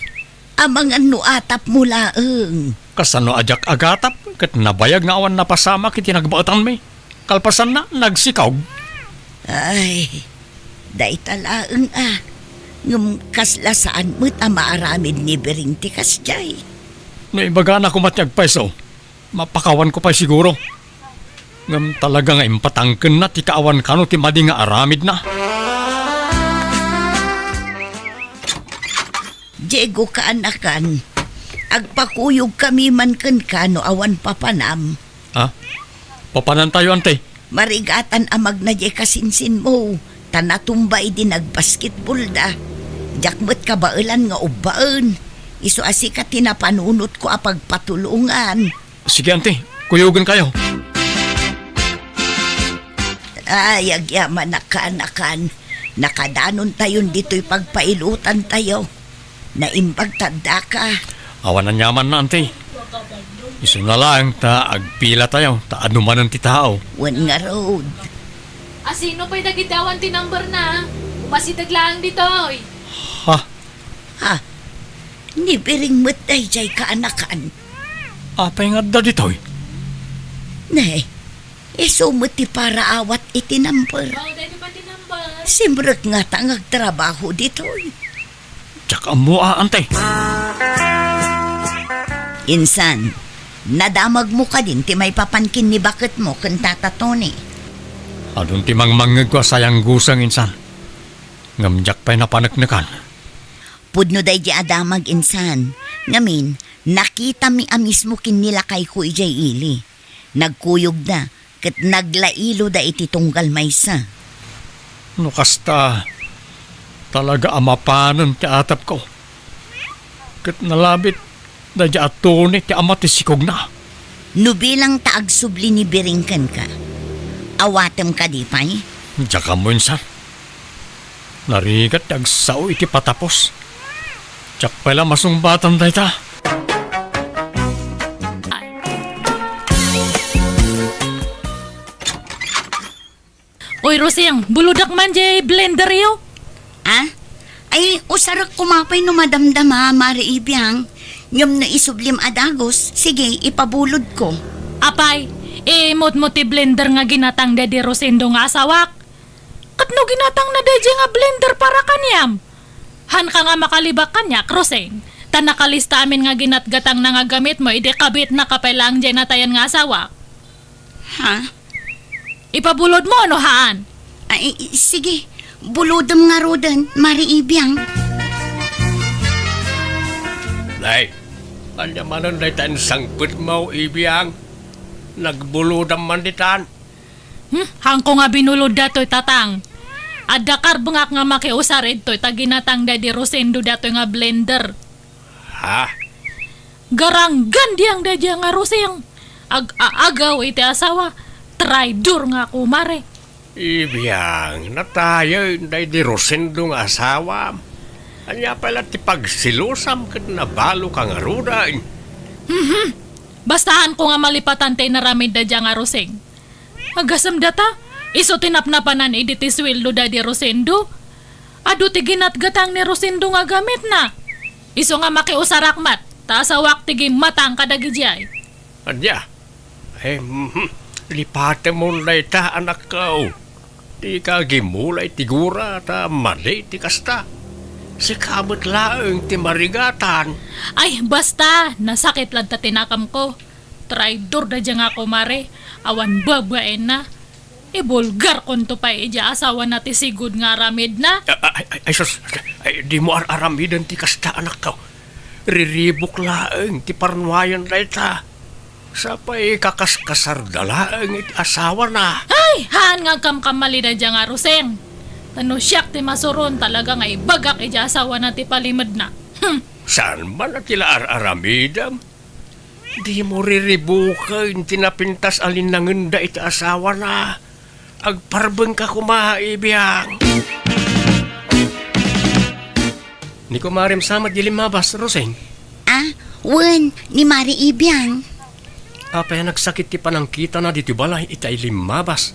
Amangan no atapmo laeng. Kasano a diak agatap ket nabayag nga awan napasamak iti nagbaetanmi? Kalpasanna, nagsikog. Ay, dayta laeng a. Ngem kasla saan met a maaramid ni Biring ti kasdiay. No ibagana koma ti agpayso, mapakawanko pay siguro. Ngem talaga nga impatangkenna ti kaawan kano ti madi nga aramidna. Diego, kaanakan, agpakuyogkami man kenka no awan papanam. Ha? Papanantayo, Auntie? Marigatan a magna diay kasinsinmo, ta natumba idi nagbasketballda. Diak met kabaelan nga ubbaen. Isu a sika ti napanunotko a pagpatulongan. Sige, Auntie. Kuyogenkayo. Ay, agyamanak, kaanakan. Nakadanontayon ditoy pagpailotantayo. Naimbag ta addaka. Awan aniamanna, Auntie. Isuna laeng ta agpilatayo, ta adu manen ti tao. Wen ngarud. Asino pay dagiti awan ti numberna? Umasideg laeng ditoy. Ha? Ha? Ni Biring met daydiay, kaanakan. Apay nga adda ditoy? Ne, Isu met ti paraawat iti number. Simrek ngata nga agtrabaho ditoy. Diak ammo, a, ante. Insan, nadamagmo kadin ti maipapan ken ni baketmo ken Tata Tony? Adun ti mangmangngegko a sayang guseng, insan. Ngem diak pay napaneknekan. Pudno daydi a damag, insan. Ngamin, nakitami a mismo ken ni lakayko idiay ili. Nagkuyogda ket naglailoda iti tunggal maysa. No kasta, talaga a mapanen ti atepko. Ket nalabit daydi a Tony ti ama ti sikogna. No bilang ta agsubli ni Biring kenka, awatem kadi pay? Diak ammo, insan. Narigat ti agsao iti patapos. Diak pay la masungbatan dayta. Uy, Rosing, bulodak man diay blenderyo. Ah? Ay, usarek koma pay no madamdama, Mare Ibiang. Ngem no isublim a dagus, sige, ipabulodko. Apay, imutmo ti blender nga ginatang daydi Rosendo nga asawak. Ket no ginatangna daydiay nga blender para kaniam? Haanka nga makalibak kaniak, Rosing, ta nakalista amin nga ginatgatangna nga gamitmo idi kabitnaka pay laeng diay natayan nga asawak. Ha? Ipabulodmo no haan? Ay, sige. Bulodem ngaruden, Mare Ibiang. Nay, ania manen dayta insangpetmo, Ibiang? Nagbulodam man ditan. Hmm, haanko nga binulod daytoy, Tatang. Adda karbengak nga makiusar idtoy ta ginatang daydi Rosendo daytoy nga blender. Ha? Garanggan diang daydiay nga Rosing. Ag-aagaw iti asawa. Traidor nga kumare. Ibiang, natayen daydi Rosendo nga asawam. Ania pay la ti pagselosam ket nabaloka ngaruden? Mhm. Basta haanko nga malipatan ti inaramid daydiay nga Rosing. Agasem data, isu ti napnapanan idi ti sueldo daydi Rosendo. Adu ti ginatgatang ni Rosendo nga gamitna. Isu nga makiusarak met, ta asawak ti gimmatang kadagidiay. Ania? Eh, mhm. Lipatemon dayta, anakko. Dika agimula iti gura, ta madi ti kasta. Sika met laeng ti marigatan. Ay, basta, nasakit latta ti nakamko. Traidor daydiay nga kumare, awan babaenna. Ibulgarkonto pay idiay asawana ti sigud nga aramidna. Ay, ay, ay, ay, sus, ay, dimo ar-aramiden ti kasta, anakko. Riribuk laeng ti parnuayan dayta. Sapay kakaskasarda laeng iti asawana. Ay, haan nga agkamkamali daydiay nga Rosing. Ta no siak ti masuron, talaga nga ibagak idiay asawana ti palimedna. Hmm. Saan man a ti la ar-aramidem? Dimo riribuken ti napintas a linnangenda iti asawana. Agparbengka koma, Ibiang. Ni kumarem sa met di limmabas, Rosing? Ah, wen, ni Mare Ibiang. Apay a nagsakit ti panangkitana ditoy balay itay limmabas?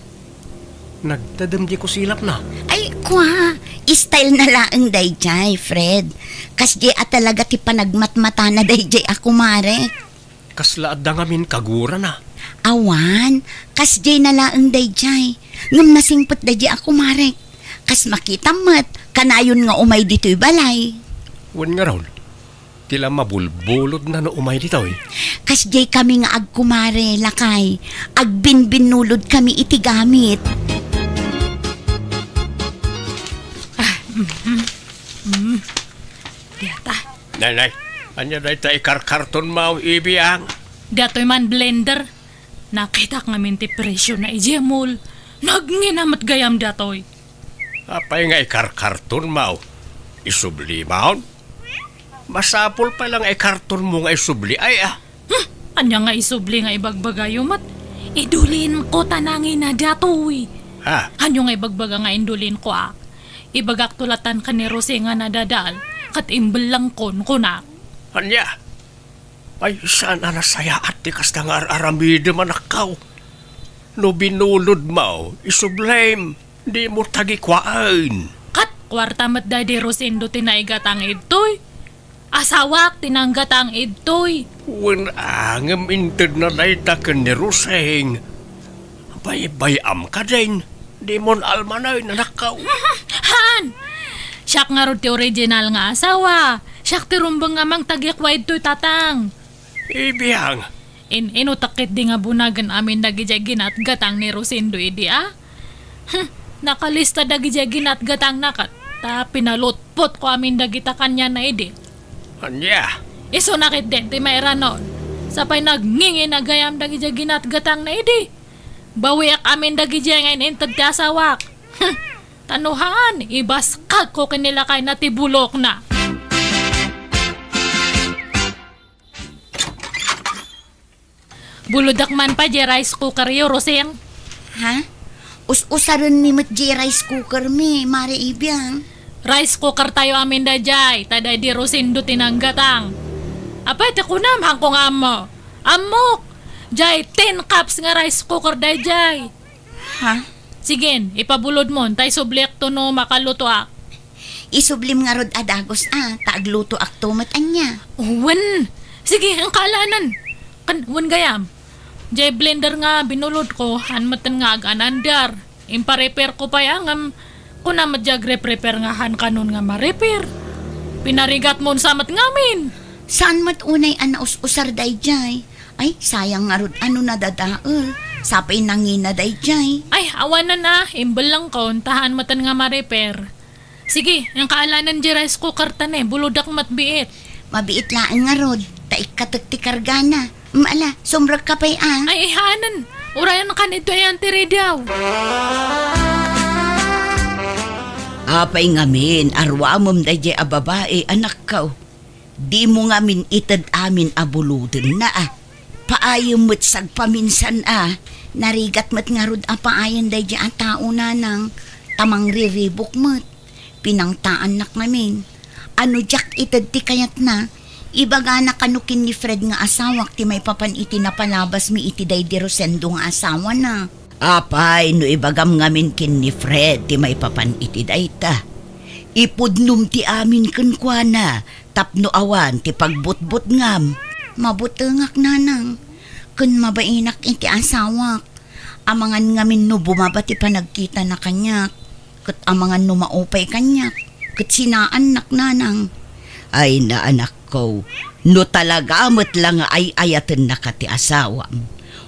Nagtedem di kusilapna. Ay, kua, style na laeng daydiay, Fred. Kasdiay a talaga ti panagmatmatana daydiay a kumare. Kasla adda ngamin kagurana? Awan, kasdiay na laeng daydiay. Ngem nasingpet daydiay a kumarek. Kas makitam met, kanayon nga umay ditoy balay. Wen ngarud, ti la mabulbulodna no umay ditoy. Kasdiay kami nga agkumare, lakay. Agbinbinnulod kami iti gamit. Ah, mhm. Mm. Diyata. Nay, nay, ania dayta ikarkartonmo, Ibiang? Datoy man blender. Nakitak ngamin ti presyo na idiay mall. Nagngina met gayam datoy. Apay nga ikarkartonmo? Isublimon? Masapul pay la nga ikartonmo nga isubli ay, ah. Hmm, ania nga isubli nga ibagbagayo met? Idulinko ta nangina datoy. Ha? Ania nga ibagbaga nga indulinko, ah? Ibagakto latan ken ni Rosing a nadadael, ket imbellengkon, kuna. Ania? Ay, saan a nasayaat ti kasta nga ar-aramidem, anakko. No binulodmo, isublim, dimo tagikuaen. Ket kuarta met daydi Rosendo ti naigatang idtoy. Asawak ti nanggatang idtoy. Wen, a, ngem intedna dayta ken ni Rosing. Baybay-am kadin, dimon almanen, anakko. Han! Siak ngarud ti original nga asawa. Siak ti rumbeng nga mangtagikwa idtoy, tatang. Ibiang. In-inutak ketdi nga bunagen amin dagidiay ginatgatang ni Rosendo idi, a? Hmm, nakalista dagidiay ginatgatangna ket ta pinalutpotko amin dagita kaniana idi. Ania? Isuna ketdi ti mairanon. Sapay nagngingina gayam dagidiay ginatgatangna idi. Bawiak amin dagidiay nga in-inted ti asawak. Hmm, ta no haan, ibaskagko ken ni lakayna ti bulokna. Bulodak man pay diay rice cooker yo, Rosing. Ha? Us-usarenmi met diay rice cooker mi, Mare Ibiang. Rice cooker tayo amin daydiay, ta daydi Rosendo ti nanggatang. Apay ti kunam, haanko nga ammo. Ammok! Diay tin cups nga rice cooker daydiay. Ha? Sige, ipabulodmon, ta isubliakto no makalutoak. Isublim ngarud a dagus a, ta aglutoakto met ania. Wen. Sige, angkalanan. Kan, wen gayam. Diay blender nga binulodko, haan metten nga aganandar. Impa-repairko pay a, ngem kuna met diay agrepair nga haan kanon nga ma-repair. Pinarigatmon sa met ngamin. Saan met unay a naus-usar daydiay? Ay, sayang ngarud a no nadadael. Sapay nangina daydiay. Ay, awanen a, imbellengkon, ta haan metten nga ma-repair. Sige, angkalanan diay rice cooker ta ne, bulodak met biit. Mabiit laeng ngarud, ta ikkatek ti kargana. Mm, ala, sumrekka pay a. Ay, ihanen. Urayan kan ito ayan ti radio. Apay ngamin, aruamem daydiay a babai, anakko. Dimo ngamin ited amin a bulodenna a. Paayem met sagpaminsan a. Narigat met ngarud a paayen daydiay a tao, nanang, ta mangriribuk met. Pinangtaannak ngamin. Ano diak ited ti kayatna? Ibagana kano ken ni Fred nga asawak ti maipapan iti napalabasmi iti daydi Rosendo nga asawana. Apay no ibagam ngamin ken ni Fred ti maipapan iti dayta? Ipudnom ti amin kenkuana tapno awan ti pagbutbutngam. Mabutengak, nanang, ken mabainak iti asawak. Amangan ngamin no bumaba ti panagkitana kaniak, ket amangan no maupay kaniak, ket sinaannak, nanang. Ay, naanakko, no talaga met la nga ay-ayatennaka ti asawam,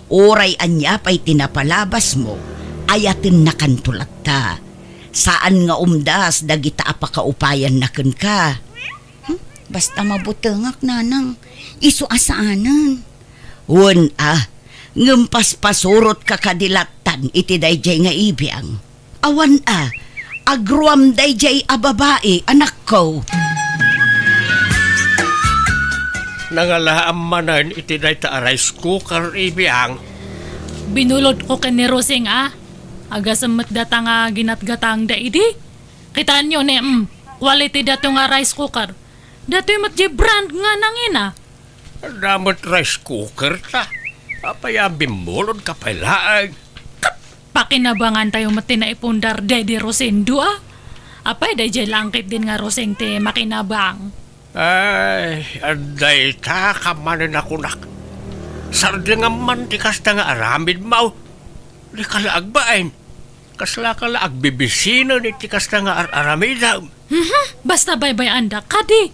uray ania pay ti napalabasmo, ayatennakanto latta. Saan nga umdas dagita a pakaupayanna kenka. Hmm? Basta mabutengak, nanang. Isu a saanen. Wen a, ngem paspasurotka kadi lattan iti daydiay nga ibiang. Awan a, agruam daydiay a babai, anakko. Nangalaam manen iti dayta a rice cooker, ibiang. Binulodko ken ni Rosing a. Agasem met data nga ginatgatangda idi. Kitaenyo ne, mm, quality dato nga rice cooker. Datoy met diay brand nga nangina. Adda met rice cooker ta. Apay a bimmulodka pay laeng? Ket pakinabangan tayo met ti naipundar daydi Rosendo a. Apay daydiay laeng ketdin nga Rosing ti makinabang. Ay, adda ita ka manen a kunak. Sardengam man ti kasta nga aramidmo. Dika la agbain. Kaslaka la agbibisinen iti kasta nga ar-aramidem. Mhm, basta baybay-anda kadi.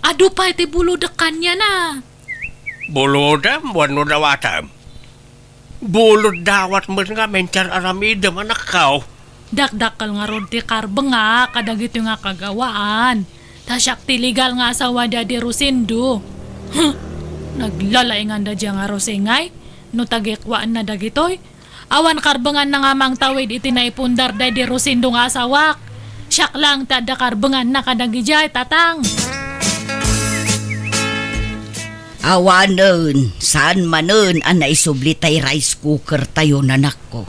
Adu pay ti bulodek kaniana. Bulodem wenno dawatem? Bulod dawat met ngamin ti ar-aramidem, anakko. Dakdakkel ngarud ti karbengak kadagitoy nga kagawaan. Ta siak ti legal nga asawa daydi Rosendo. Huh! Naglalainganda diay nga Rosing ay, no tagikwaenna dagitoy. Awan karbenganna nga mangtawid iti naipundar daydi Rosendo nga asawak. Siak laeng ti adda karbenganna kadagidiay, tatang. Awanen, saan manen a naisubli tay rice cooker tayo, nanakko.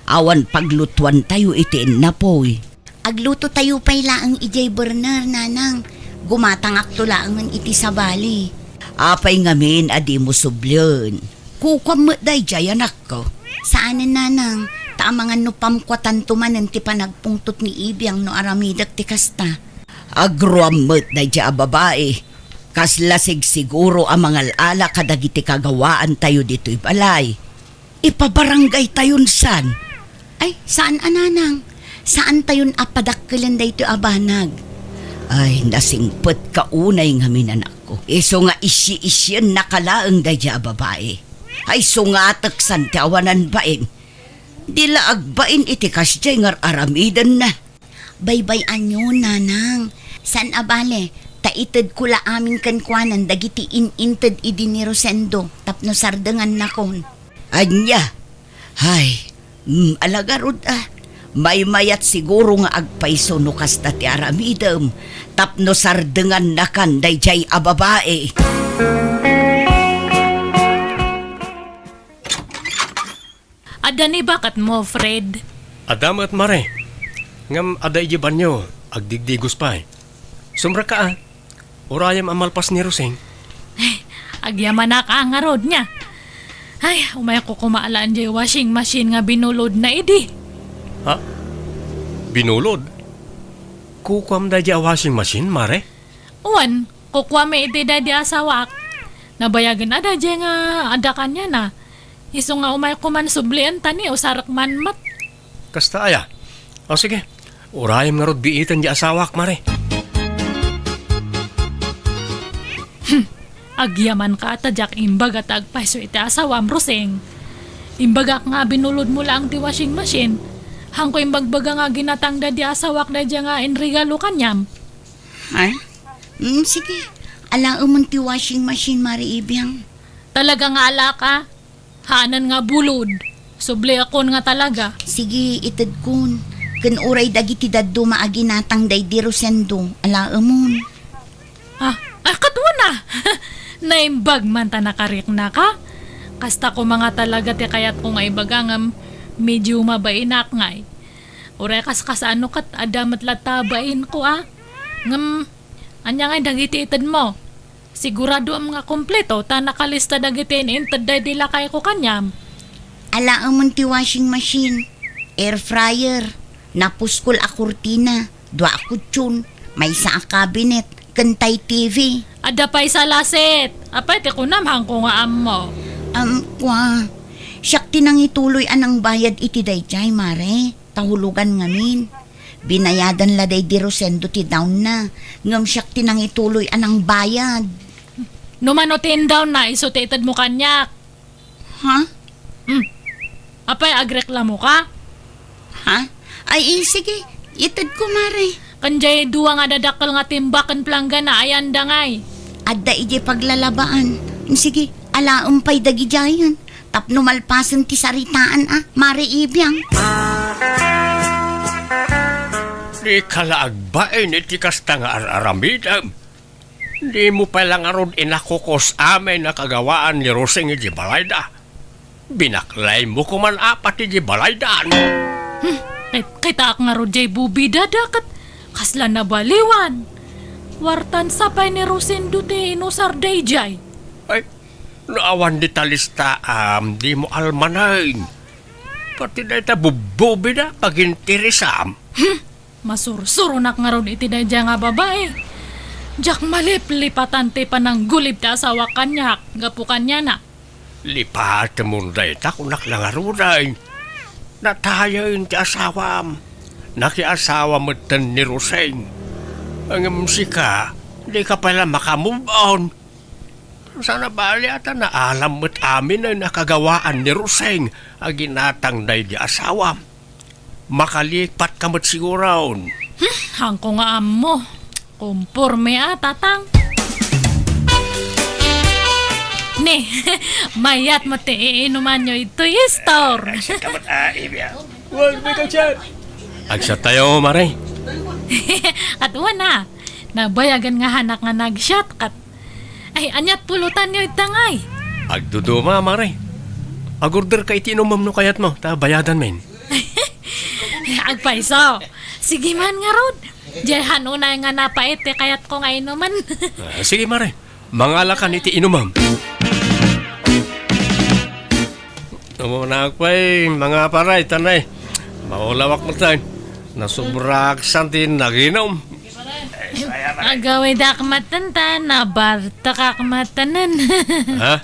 Awan paglutuan tayo iti innapoy. Agluto tayo pay laeng idiay burner, nanang. Gumatangakto laengen iti sabali. Apay ngamin a dimo sublien? Kukuam met daydiay, anakko. Saanen, nanang, ta amangan no pamkuatanto manen ti panagpungtot ni Ibiang no aramidek ti kasta. Agruam met daydiay a babai. Kasla sigsiguro a mangal-ala kadagiti kagawaan tayo ditoy balay. Ipabarangay tayon san? Ay, saan a, nanang. Saan tayon a padakkelen daytoy a banag. Ay, nasingpetka unay ngamin, anakko. Isu nga isyi-isyennaka laeng daydiay a babai. Ay, sungatek san ti awanan bain. Di la agbain iti kasdiay nga ar-aramidenna. Baybay-anyo, nanang. Saan a bale, ta itedko la amin kenkuanan dagiti in-inted idi ni Rosendo tapno sardengannakon. Ania? Hay, mm, ala ngarud a. Maymayat siguro nga agpayso no kasta ti aramidem tapno sardengannakan daydiay a babai. Adda ni baketmo, Fred? Adda met, Mare. Ngem adda idiay banio, agdigdigos pay. Sumrekka a. Urayem a malpas ni Rosing. Ay, agyamanak a ngarud nia. Ay, umayko koma a laan diay washing machine nga binulodna idi. Ha? Binulod? Kukuam daydiay a washing machine, Mare? Wen, kukuami iti daydiay a sawak. Nabayagen a daydiay nga adda kaniana. Isu nga umayko man sublien ta ni usarek man met. Kasta aya? O sige, urayem ngarud biiten diay a sawak, Mare. Hmm, agyamanka ta diak imbaga ta agpayso iti asawam, Rosing. Imbagak nga binulodmo laeng ti washing machine. Haanko imbagbaga nga ginatang daydiay a sawak daydiay nga inregalo kaniam. Ha? Mm, sige. Alaemon ti washing machine, Mare Ibiang. Talaga nga alaka? Haanen nga bulod. Subliakon nga talaga. Sige, itedkon. Ken uray dagiti dadduma a ginatang daydi Rosendo, alaemon. Ah, ah, ket wen a! Naimbag man ta nakariknaka. Kasta koma nga talaga ti kayatko nga ibaga ngem medio mabainak ngay. Uray kaskasano ket adda met latta a bainko a. Ngem, ania ngay dagiti itedmo? Siguradoem nga kompleto ta nakalista dagiti in-inted daydi lakayko kaniam. Alaemon ti washing machine, air fryer, napuskol a kurtina, dua a kutson, maysa a cabinet, ken tay T V. Adda pay salaset. Apay ti kunam, haanko nga ammo. Am, kua. Siak ti nangituloy a nangbayad iti daydiay, Mare. Ta hulogan ngamin. Binayadan la daydi Rosendo ti down na, ngem siak ti nangituloy a nangbayad. No mano ti indown na, isu ti itedmo kaniak. Ha? Hmm. Apay, agreklamoka? Ha? Ay, eh, sige, itedko, Mare. Ken diay dua nga dadakkel nga timba ken planggana, ayanda ngay? Adda idiay paglalabaan. Sige, alaem pay dagidiayen. Tapno malpasen ti saritaan a, Mare Ibiang. Dika la agbain iti kasta nga ar-aramidem. Dimo pay la ngarud inakukos amin a kagawaan ni Rosing iti balayda. Binaklaymo koman apat iti balaydan. Hmm, kit-, kitaak ngarud diay bubida da ket kasla nabaliwan. Wartan sa pay ni Rosendo ti inusar daydiay. Ay, no awan dita listaam, dimo almanen. Pati dayta bubbubida, pagintirisam. Hmm! Masursuronak ngarud iti daydiay nga babai. Diak maliplipatan ti pananggulib ti asawak kaniak gapu kaniana. Lipatemon dayta, kunak la ngaruden. Natayen ti asawam. Nakiasawa metten ni Roseng. Ngem sika, dika pay la maka-move on. Saan a bali a ta naalam met amin a nakagawaan ni Roseng a ginatang daydi asawam. Makalipatka met siguron. Hmm, haanko nga ammo. Komporme a, tatang. Ni, mayat met ti iinumanyo itoy store. Ay, siya ka met, ah, Ibya. Huwag may kachat. Agsat tayo, Mare. At wana, nabayagan nga hanak nga nagsiat, kat Ay, aniat pulutanyo ita ngay? Agduduma, Mare. Agorder ka iti inumem no kayatmo, ta bayadan men. Agpayso. Sige man ngarud. Diay han unay nga napait ti kayatko nga inumen. Ah, sige, Mare. Mangalakan iti inumem. Umunak pay, mga paray, tanay. Maulawak mo tayo. Nasubrak san ti naginom. Agawidak matan ta, nabartakak matanen. Ha?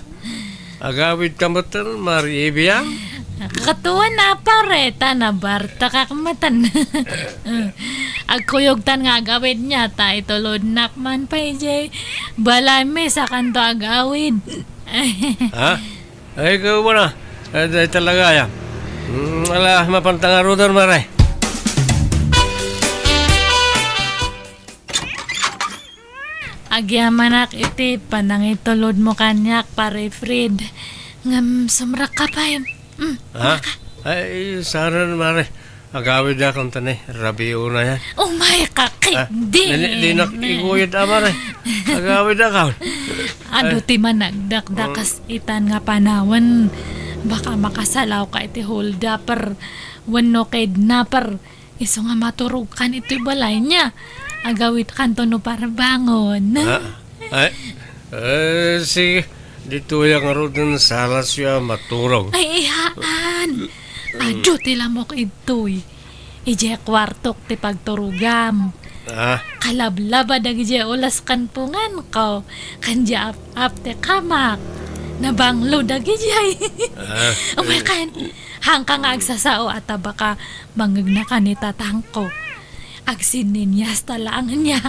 Agawid ka matan, Mari Ibiang? Katuan a pare, ta nabartakak matan. Agkuyogtan nga agawidna, ta itulodnak man pay jay balaymi sakanto agawid. Ha? Ay, ikaw ba na? Ay, ay, talaga, ya. Mm, ala, mapanta nga ruder, mare. Agyamanak iti panangitulodmo kaniak, Pare Fred. Ngem sumrekka pay. Mm, Ha? Ay, saan, mare. Agawid akon ta ni, rabii unay. Umay ka, Ah, di, di, di nak iguyod, ah, mare. Agawid akon. Adu Ay. ti managdakdakas itan nga panawen. Baka makasalawka iti holdupper wenno kidnapper. Isu nga maturogkan iti balayna. Agawidkanto no parbangon. Ah, ay, eh, sige. Ditoyak ngaruden, salasyo a maturog. Ay, ihaan. Adu ti lamok idtoy. Idiay kuartok ti pagturogam. Ah. Kalablaba dagidiay ulas ken punganko. Ken diay ap-, ap ti kamak. Nabanglo dagidiay. Ah. Umay kan. Hangka nga agsasao a ta baka mangngegna ka ni tatangko. Agsinninyasta laeng niya.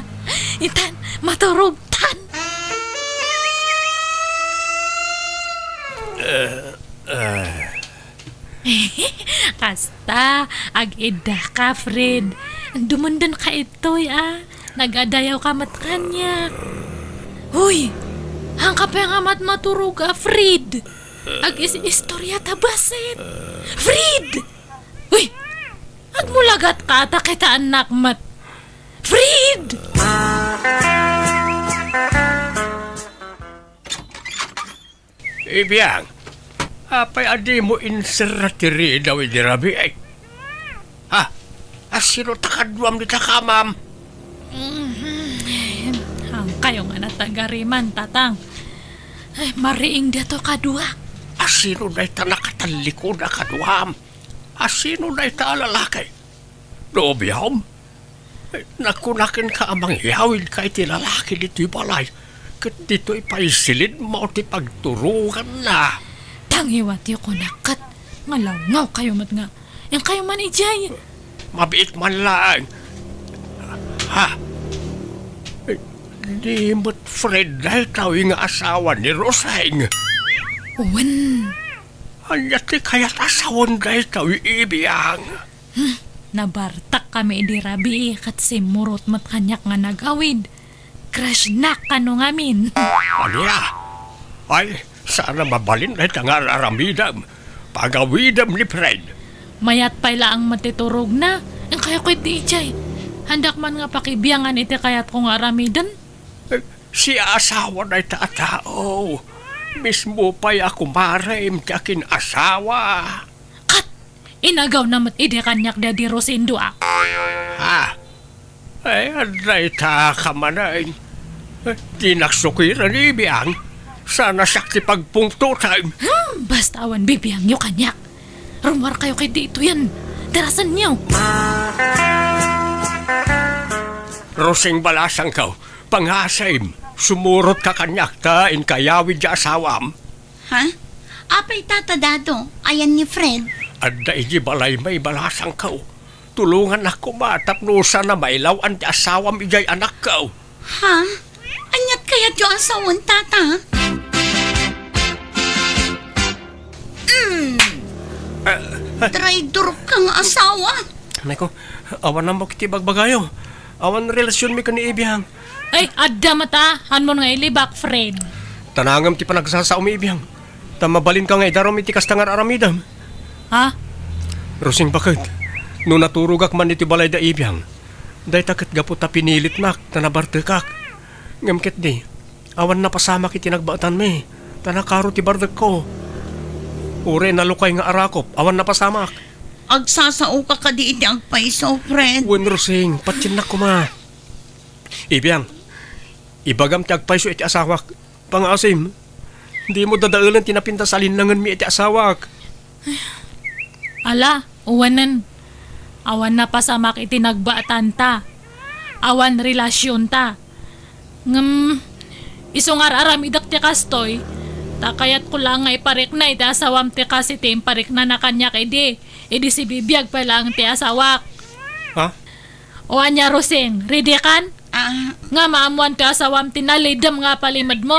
Itan, maturogtan. Eh, eh. Kasta, ag-iddaka, Fred. Dumundon ka itoy, ah. Nagadayaw ka met kaniak. Hoy! Hangka pay nga mat-, maturog a Fred. Ag-is-istorya ta bassit. Fred! Hoy! Agmulagat ka ta kitaennak met. Fred! Ibiang, apay a dimo inserra ti ridaw idi rabii? Ha? Asino ta kaduam dita kamam? Mhm. Hangkayo nga natagariman, Tatang. Ay, mariing daytoy kaduak. Asino dayta nakatallikod a kaduam? Asino dayta a lalaki? Nobiom? Nakuna kenka a mangyawidka iti lalaki ditoy balay, ket ditoy pay silidmo ti pagturoganna. Tangiwatyo kunak ket nga lawngawkayo met nga, inkayo man idiay. Mabiit man laeng. Ha? Di met Fred daytoy nga asawa ni Roseng? Wen. Ania ti kayat a sawen daytoy, Ibiang? Hmm, nabartak kami idi rabii ket simmurot met kaniak nga nagawid. Crush-nak kano ngamin. Ania? Ay, saan a mabalin dayta nga ar-aramidem. Pagawidem ni Fred. Mayat pay laeng met ti turogna. Inkayo ketdi idiay. Handak man nga pakibiangan iti kayatko nga aramiden. Eh, siya asawa dayta a tao. Mismo pay a kumarem ti akin-asawa. Kat, inagawna met idi kaniak daydi Rosendo a. Ha? Ay, adda ita ka manen. Eh, dinak sukiran, Ibiang. Sana siak ti pagpungtotem. Hmm, basta awan bibiangyo kaniak. Rummuarkayo ketdi itoyen. Darasenyo. Rosing balasangko, pangasim, sumurotka kaniak ta inkayawid ti asawam. Ha? Apay, Tata Dado, ayan ni Fred? Adda idiay balaymi, balasangko. Tulongannak koma tapno saan a mailaw-an ti asawam idiay anakko. Ha? Aniat kayatyo a sawen, Tata? Mm. Ah, ah. Traidor ka nga asawa. Nako, awan ammok iti bagbagayo. Awan relasionmi ken ni Ibiang. Ay, adda met a, hanmon nga ilibak, Fred. Tanangem ti panagsasaomi, Ibiang. Ta mabalinka nga idarum iti kasta nga ar-aramidem. Ha? Rosing, baket, no naturogak man iti balay da Ibiang, dayta ket gapu ta pinilitnak ta nabartekak. Ngem ketdi, awan napasamak iti nagbaetanmi, ta nakaro ti bardekko. Uray nalukay nga arakop, awan napasamak. Agsasaoka kadi iti agpayso, Fred? Wen, Rosing, patiennak koma. Ibiang, ibagam ti agpayso iti asawak. Pangasim, dimo dadaelen ti napintas a linnangenmi iti asawak. Ala, uwanen. Awan napasamak iti nagbaetanta. Awan relasionta. Ngem, isu nga ar-aramidek ti kastoy, Ta kayatko laeng nga iparikna iti asawam ti kas iti impariknana kaniak idi. Idi sibibiag pay laeng ti asawak. Ha? O ania, Rosing, ready kan? Ah. Nga maammuan ti asawam ti nalidem nga palimedmo?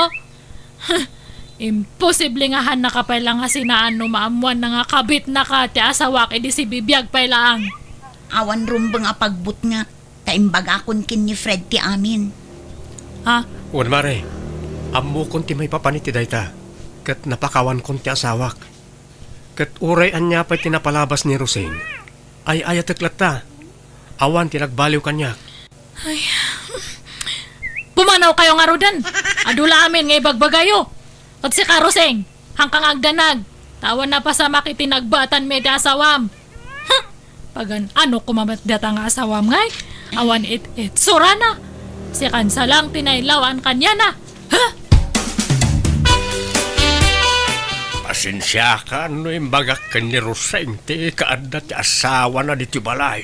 Imposible nga hannaka pay la nga sinaan no maammuanna nga kabitnaka ti asawak idi sibibiag pay laeng. Awan rumbeng a pagbutngat, ta imbagakon ken ni Fred ti amin. Ha? Wen, Mare, ammokon ti maipapan iti dayta, ket napakawankon ti asawak. Ket uray ania pay ti napalabas ni Rosing, ay-ayatek latta. Awan ti nagbaliw kaniak. Ay, pumanaw kayo ngaruden. Adu la amin nga ibagbagayo. Ket sika, Rosing, hanka nga agdanag. Ta awan napasamak iti nagbatanmi iti asawam. Huh! Pagan-ano koma met data nga asawam ngay? Awan it-itsurana. Sikan sa lang ti nailawan kaniana. Huh! Pasensiakan no imbagak ken ni Rosing ti kaadda ti asawana ditoy balay.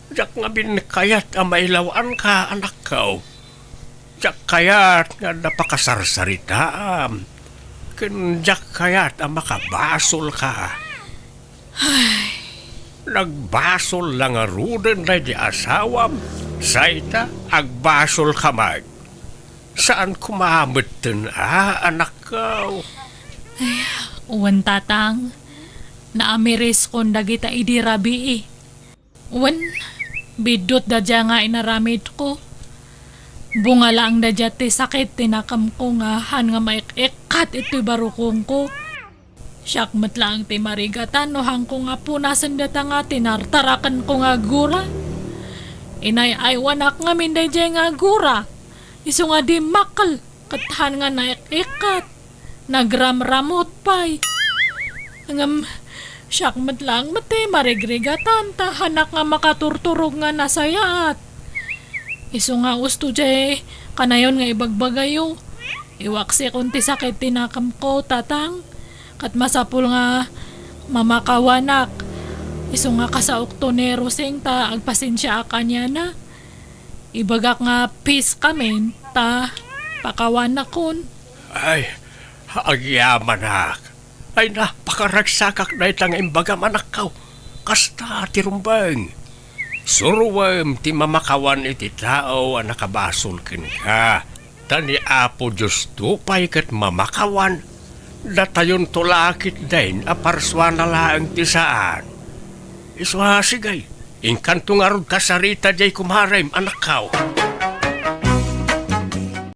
Diak ngamin kayat a mailawanka, anakko. Diak kayat nga adda pakasarsaritaam. Ken diak kayat a makabasolka. Nagbasol la ngaruden daydi asawam, sayta, agbasolka met. Saan koma metten a, anakko? Ay, wen, Tatang. Naamiriskon dagita idi rabii. Wen, biddut da dia nga inaramidko. Bunga laeng da dia ti sakit ti nakemko nga han nga maik-ikkat itoy barukongko. Siak met laeng ti marigatan no hanko nga punasen data nga tinartarakenko nga gura. Inay-aywanak ngamin daydiay nga gura. Isu nga dimmakkel ket han nga naik-ikkat. Nagramramut pay. Ngem, siak met laeng met ti marigrigatan ta hanak nga makaturturog nga nasayaat. Isu nga usto diay kanayon nga ibagbagayo. Iwaksikon ti sakit ti nakemko, Tatang. Ket masapul nga mamakawanak. Isu nga kasaokto ni Rosing ta agpasensiaak kaniana. Ibagak nga piskamin ta pakawanakon. Ay, agyamanak. Ay, napakaragsakak dayta nga imbagam, anakko. Kasta ti rumbeng. Suroem ti mamakawan iti tao a nakabasol kenka. Ta ni Apo Diosto pay ket mamakawan. Datayonto la ketdin a parsuana laeng ti saan. Isu a, sige, inkanto ngarud kasarita diay kumarem, anakko.